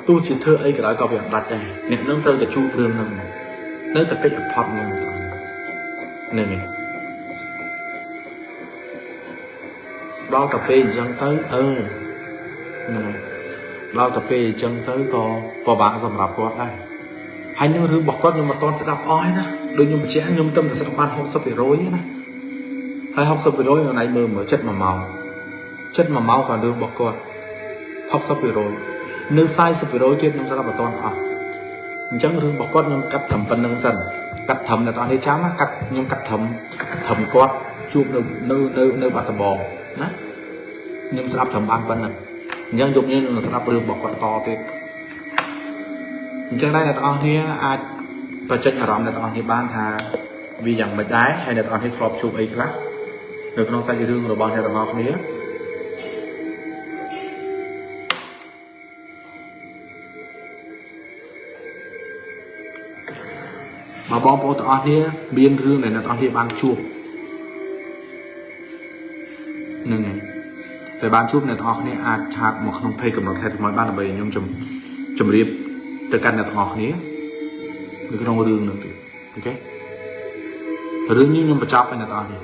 S1: ទោះជាធ្វើអីក៏ដោយក៏វាអត់ដាច់ដែរអ្នកនឹងត្រូវតែជួបរឿងហ្នឹងនៅតែកិច្ចអផុតហ្នឹងហ្នឹងឯងដល់តែពេលអញ្ចឹងទៅហ្នឹងដល់តែពេលអញ្ចឹងទៅក៏ពិបាកសម្រាប់គាត់ដែរហើយនឹងរឿងរបស់គាត់ខ្ញុំមិនទាន់ស្ដាប់អស់ទេណាដូចខ្ញុំបញ្ជាក់ខ្ញុំទៅតែស្ដាប់បាន 60% ណាហើយ 60% នៅណៃមើលមើលចិត្ត1ម៉ោងចិត្ត1ម៉ោងក៏រឿងរបស់គាត់ 60% នៅ 40% ទៀតខ្ញុំស្ដាប់មិនទាន់អស់អញ្ចឹងរឿងរបស់គាត់ខ្ញុំកាត់ត្រឹមប៉ុណ្្នឹងសិនកាត់ត្រឹមអ្នកទាំងអស់នេះចាំណាកាត់ខ្ញុំកាត់ត្រឹមគាត់ជួបនៅនៅនៅនៅបាត់ដំបងណាខ្ញុំស្ដាប់ត្រឹមបានប៉ុណ្្នឹងអញ្ចឹងយប់នេះខ្ញុំនឹងស្ដាប់រឿងរបស់គាត់តទៀតអញ្ចឹងដែរអ្នកទាំងអស់គ្នាអាចបញ្ចេញអារម្មណ៍អ្នកទាំងអស់គ្នាបានថាវាយ៉ាងម៉េចដែរហើយអ្នកទាំងអស់គ្នាធ្លាប់ជួបអីខ្លះនៅក្នុងសាច់រឿងរបស់អ្នកទាំងអស់គ្នាបើបងប្អូនទាំងអស់គ្នាមានរឿងដែលអ្នកទាំងអស់គ្នាបានជួបហ្នឹងហើយតែបានជួបអ្នកទាំងអស់គ្នាអាចឆាតមកក្នុង page កំណត់ហេតុមកបានដើម្បីខ្ញុំជម្រាបទៅកាន់អ្នកទាំងអស់គ្នានៅក្នុងរឿងហ្នឹងទៀតអូខេរឿងនេះខ្ញុំបញ្ចប់ឲ្យអ្នកទាំងអស់គ្នា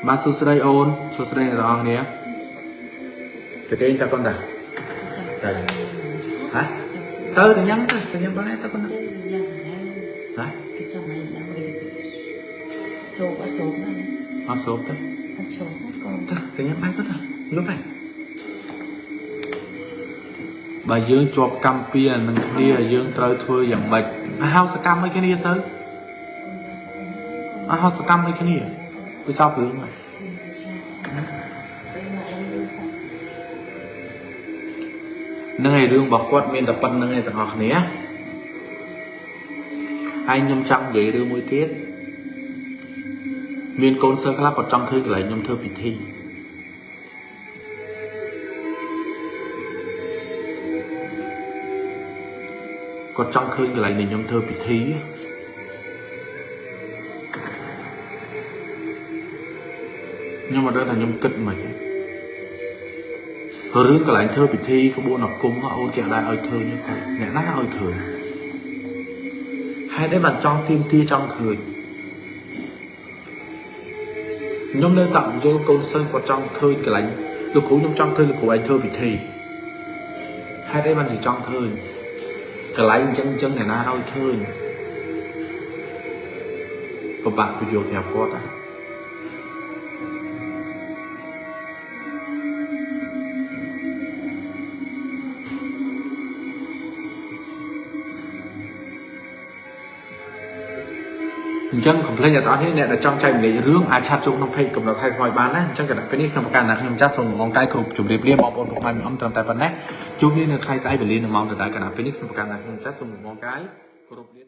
S1: បាទសួស្តីអូនសួស្តីអ្នកទាំងអស់គ្នាទៅគេតាកូនតាទៅហ៎ទៅទៅញ៉ាំទៅទៅញ៉ាំបានទេតាកូនណាហ៎
S2: សូបអត់សូបណា
S1: អត់សូបទៅ
S2: អត់សូបកូន
S1: ទៅទៅញ៉ាំបាយទៅតាលុបហើយបើយើងជាប់កម្មពៀនឹងគ្នាយើងត្រូវធ្វើយ៉ាងម៉េចអាហោសកម្មឲ្យគ្នាទៅអាហោសកម្មឲ្យគ្នាវាចប់រឿងហើយនឹងឯរឿងរបស់គាត់មានតែប៉ុណ្្នឹងឯងទាំងអស់គ្នាហើយខ្ញុំចង់និយាយរឿងមួយទៀតមានកូនសិស្សខ្លះគាត់ចង់ឃើញកន្លែងខ្ញុំធ្វើពិធីគាត់ចង់ឃើញកន្លែងដែលខ្ញុំធ្វើពិធីខ្ញុំមិនដឹងថាខ្ញុំគិតមិនរឿងកន្លែងធ្វើពិធីក្បួនអាគមអូនគេអត់ដែរឲ្យឃើញទេអ្នកណាឲ្យឃើញហេតុអីបានចង់ទាមទារចង់ឃើញខ្ញុំនៅតែយល់កូនសិស្សគាត់ចង់ឃើញកន្លែងលោកគ្រូខ្ញុំចង់ឃើញលោកគ្រូឯងធ្វើពិធីហេតុអីបានជាចង់ឃើញកន្លែងអញ្ចឹងអញ្ចឹងអ្នកណាឲ្យឃើញពិបាកពយល់ប្រាប់គាត់ណាអញ្ចឹង complain អ្នកទាំងអស់គ្នាអ្នកដែលចង់ចែកម្លែករឿងអាចឆាតចូលក្នុង page កំណត់ហេតុខ្មោចបានណាអញ្ចឹងគណៈពេលនេះខ្ញុំប្រកាសណាខ្ញុំចាស់សូមងកាយគ្រប់ជម្រាបលាបងប្អូនពុកម៉ែមីអ៊ំត្រឹមតែប៉ុណ្ណេះជួបគ្នានៅថ្ងៃស្អែកវេលានៅម៉ោងដដែលគណៈពេលនេះខ្ញុំប្រកាសណាខ្ញុំចាស់សូមងកាយគ្រប់លា។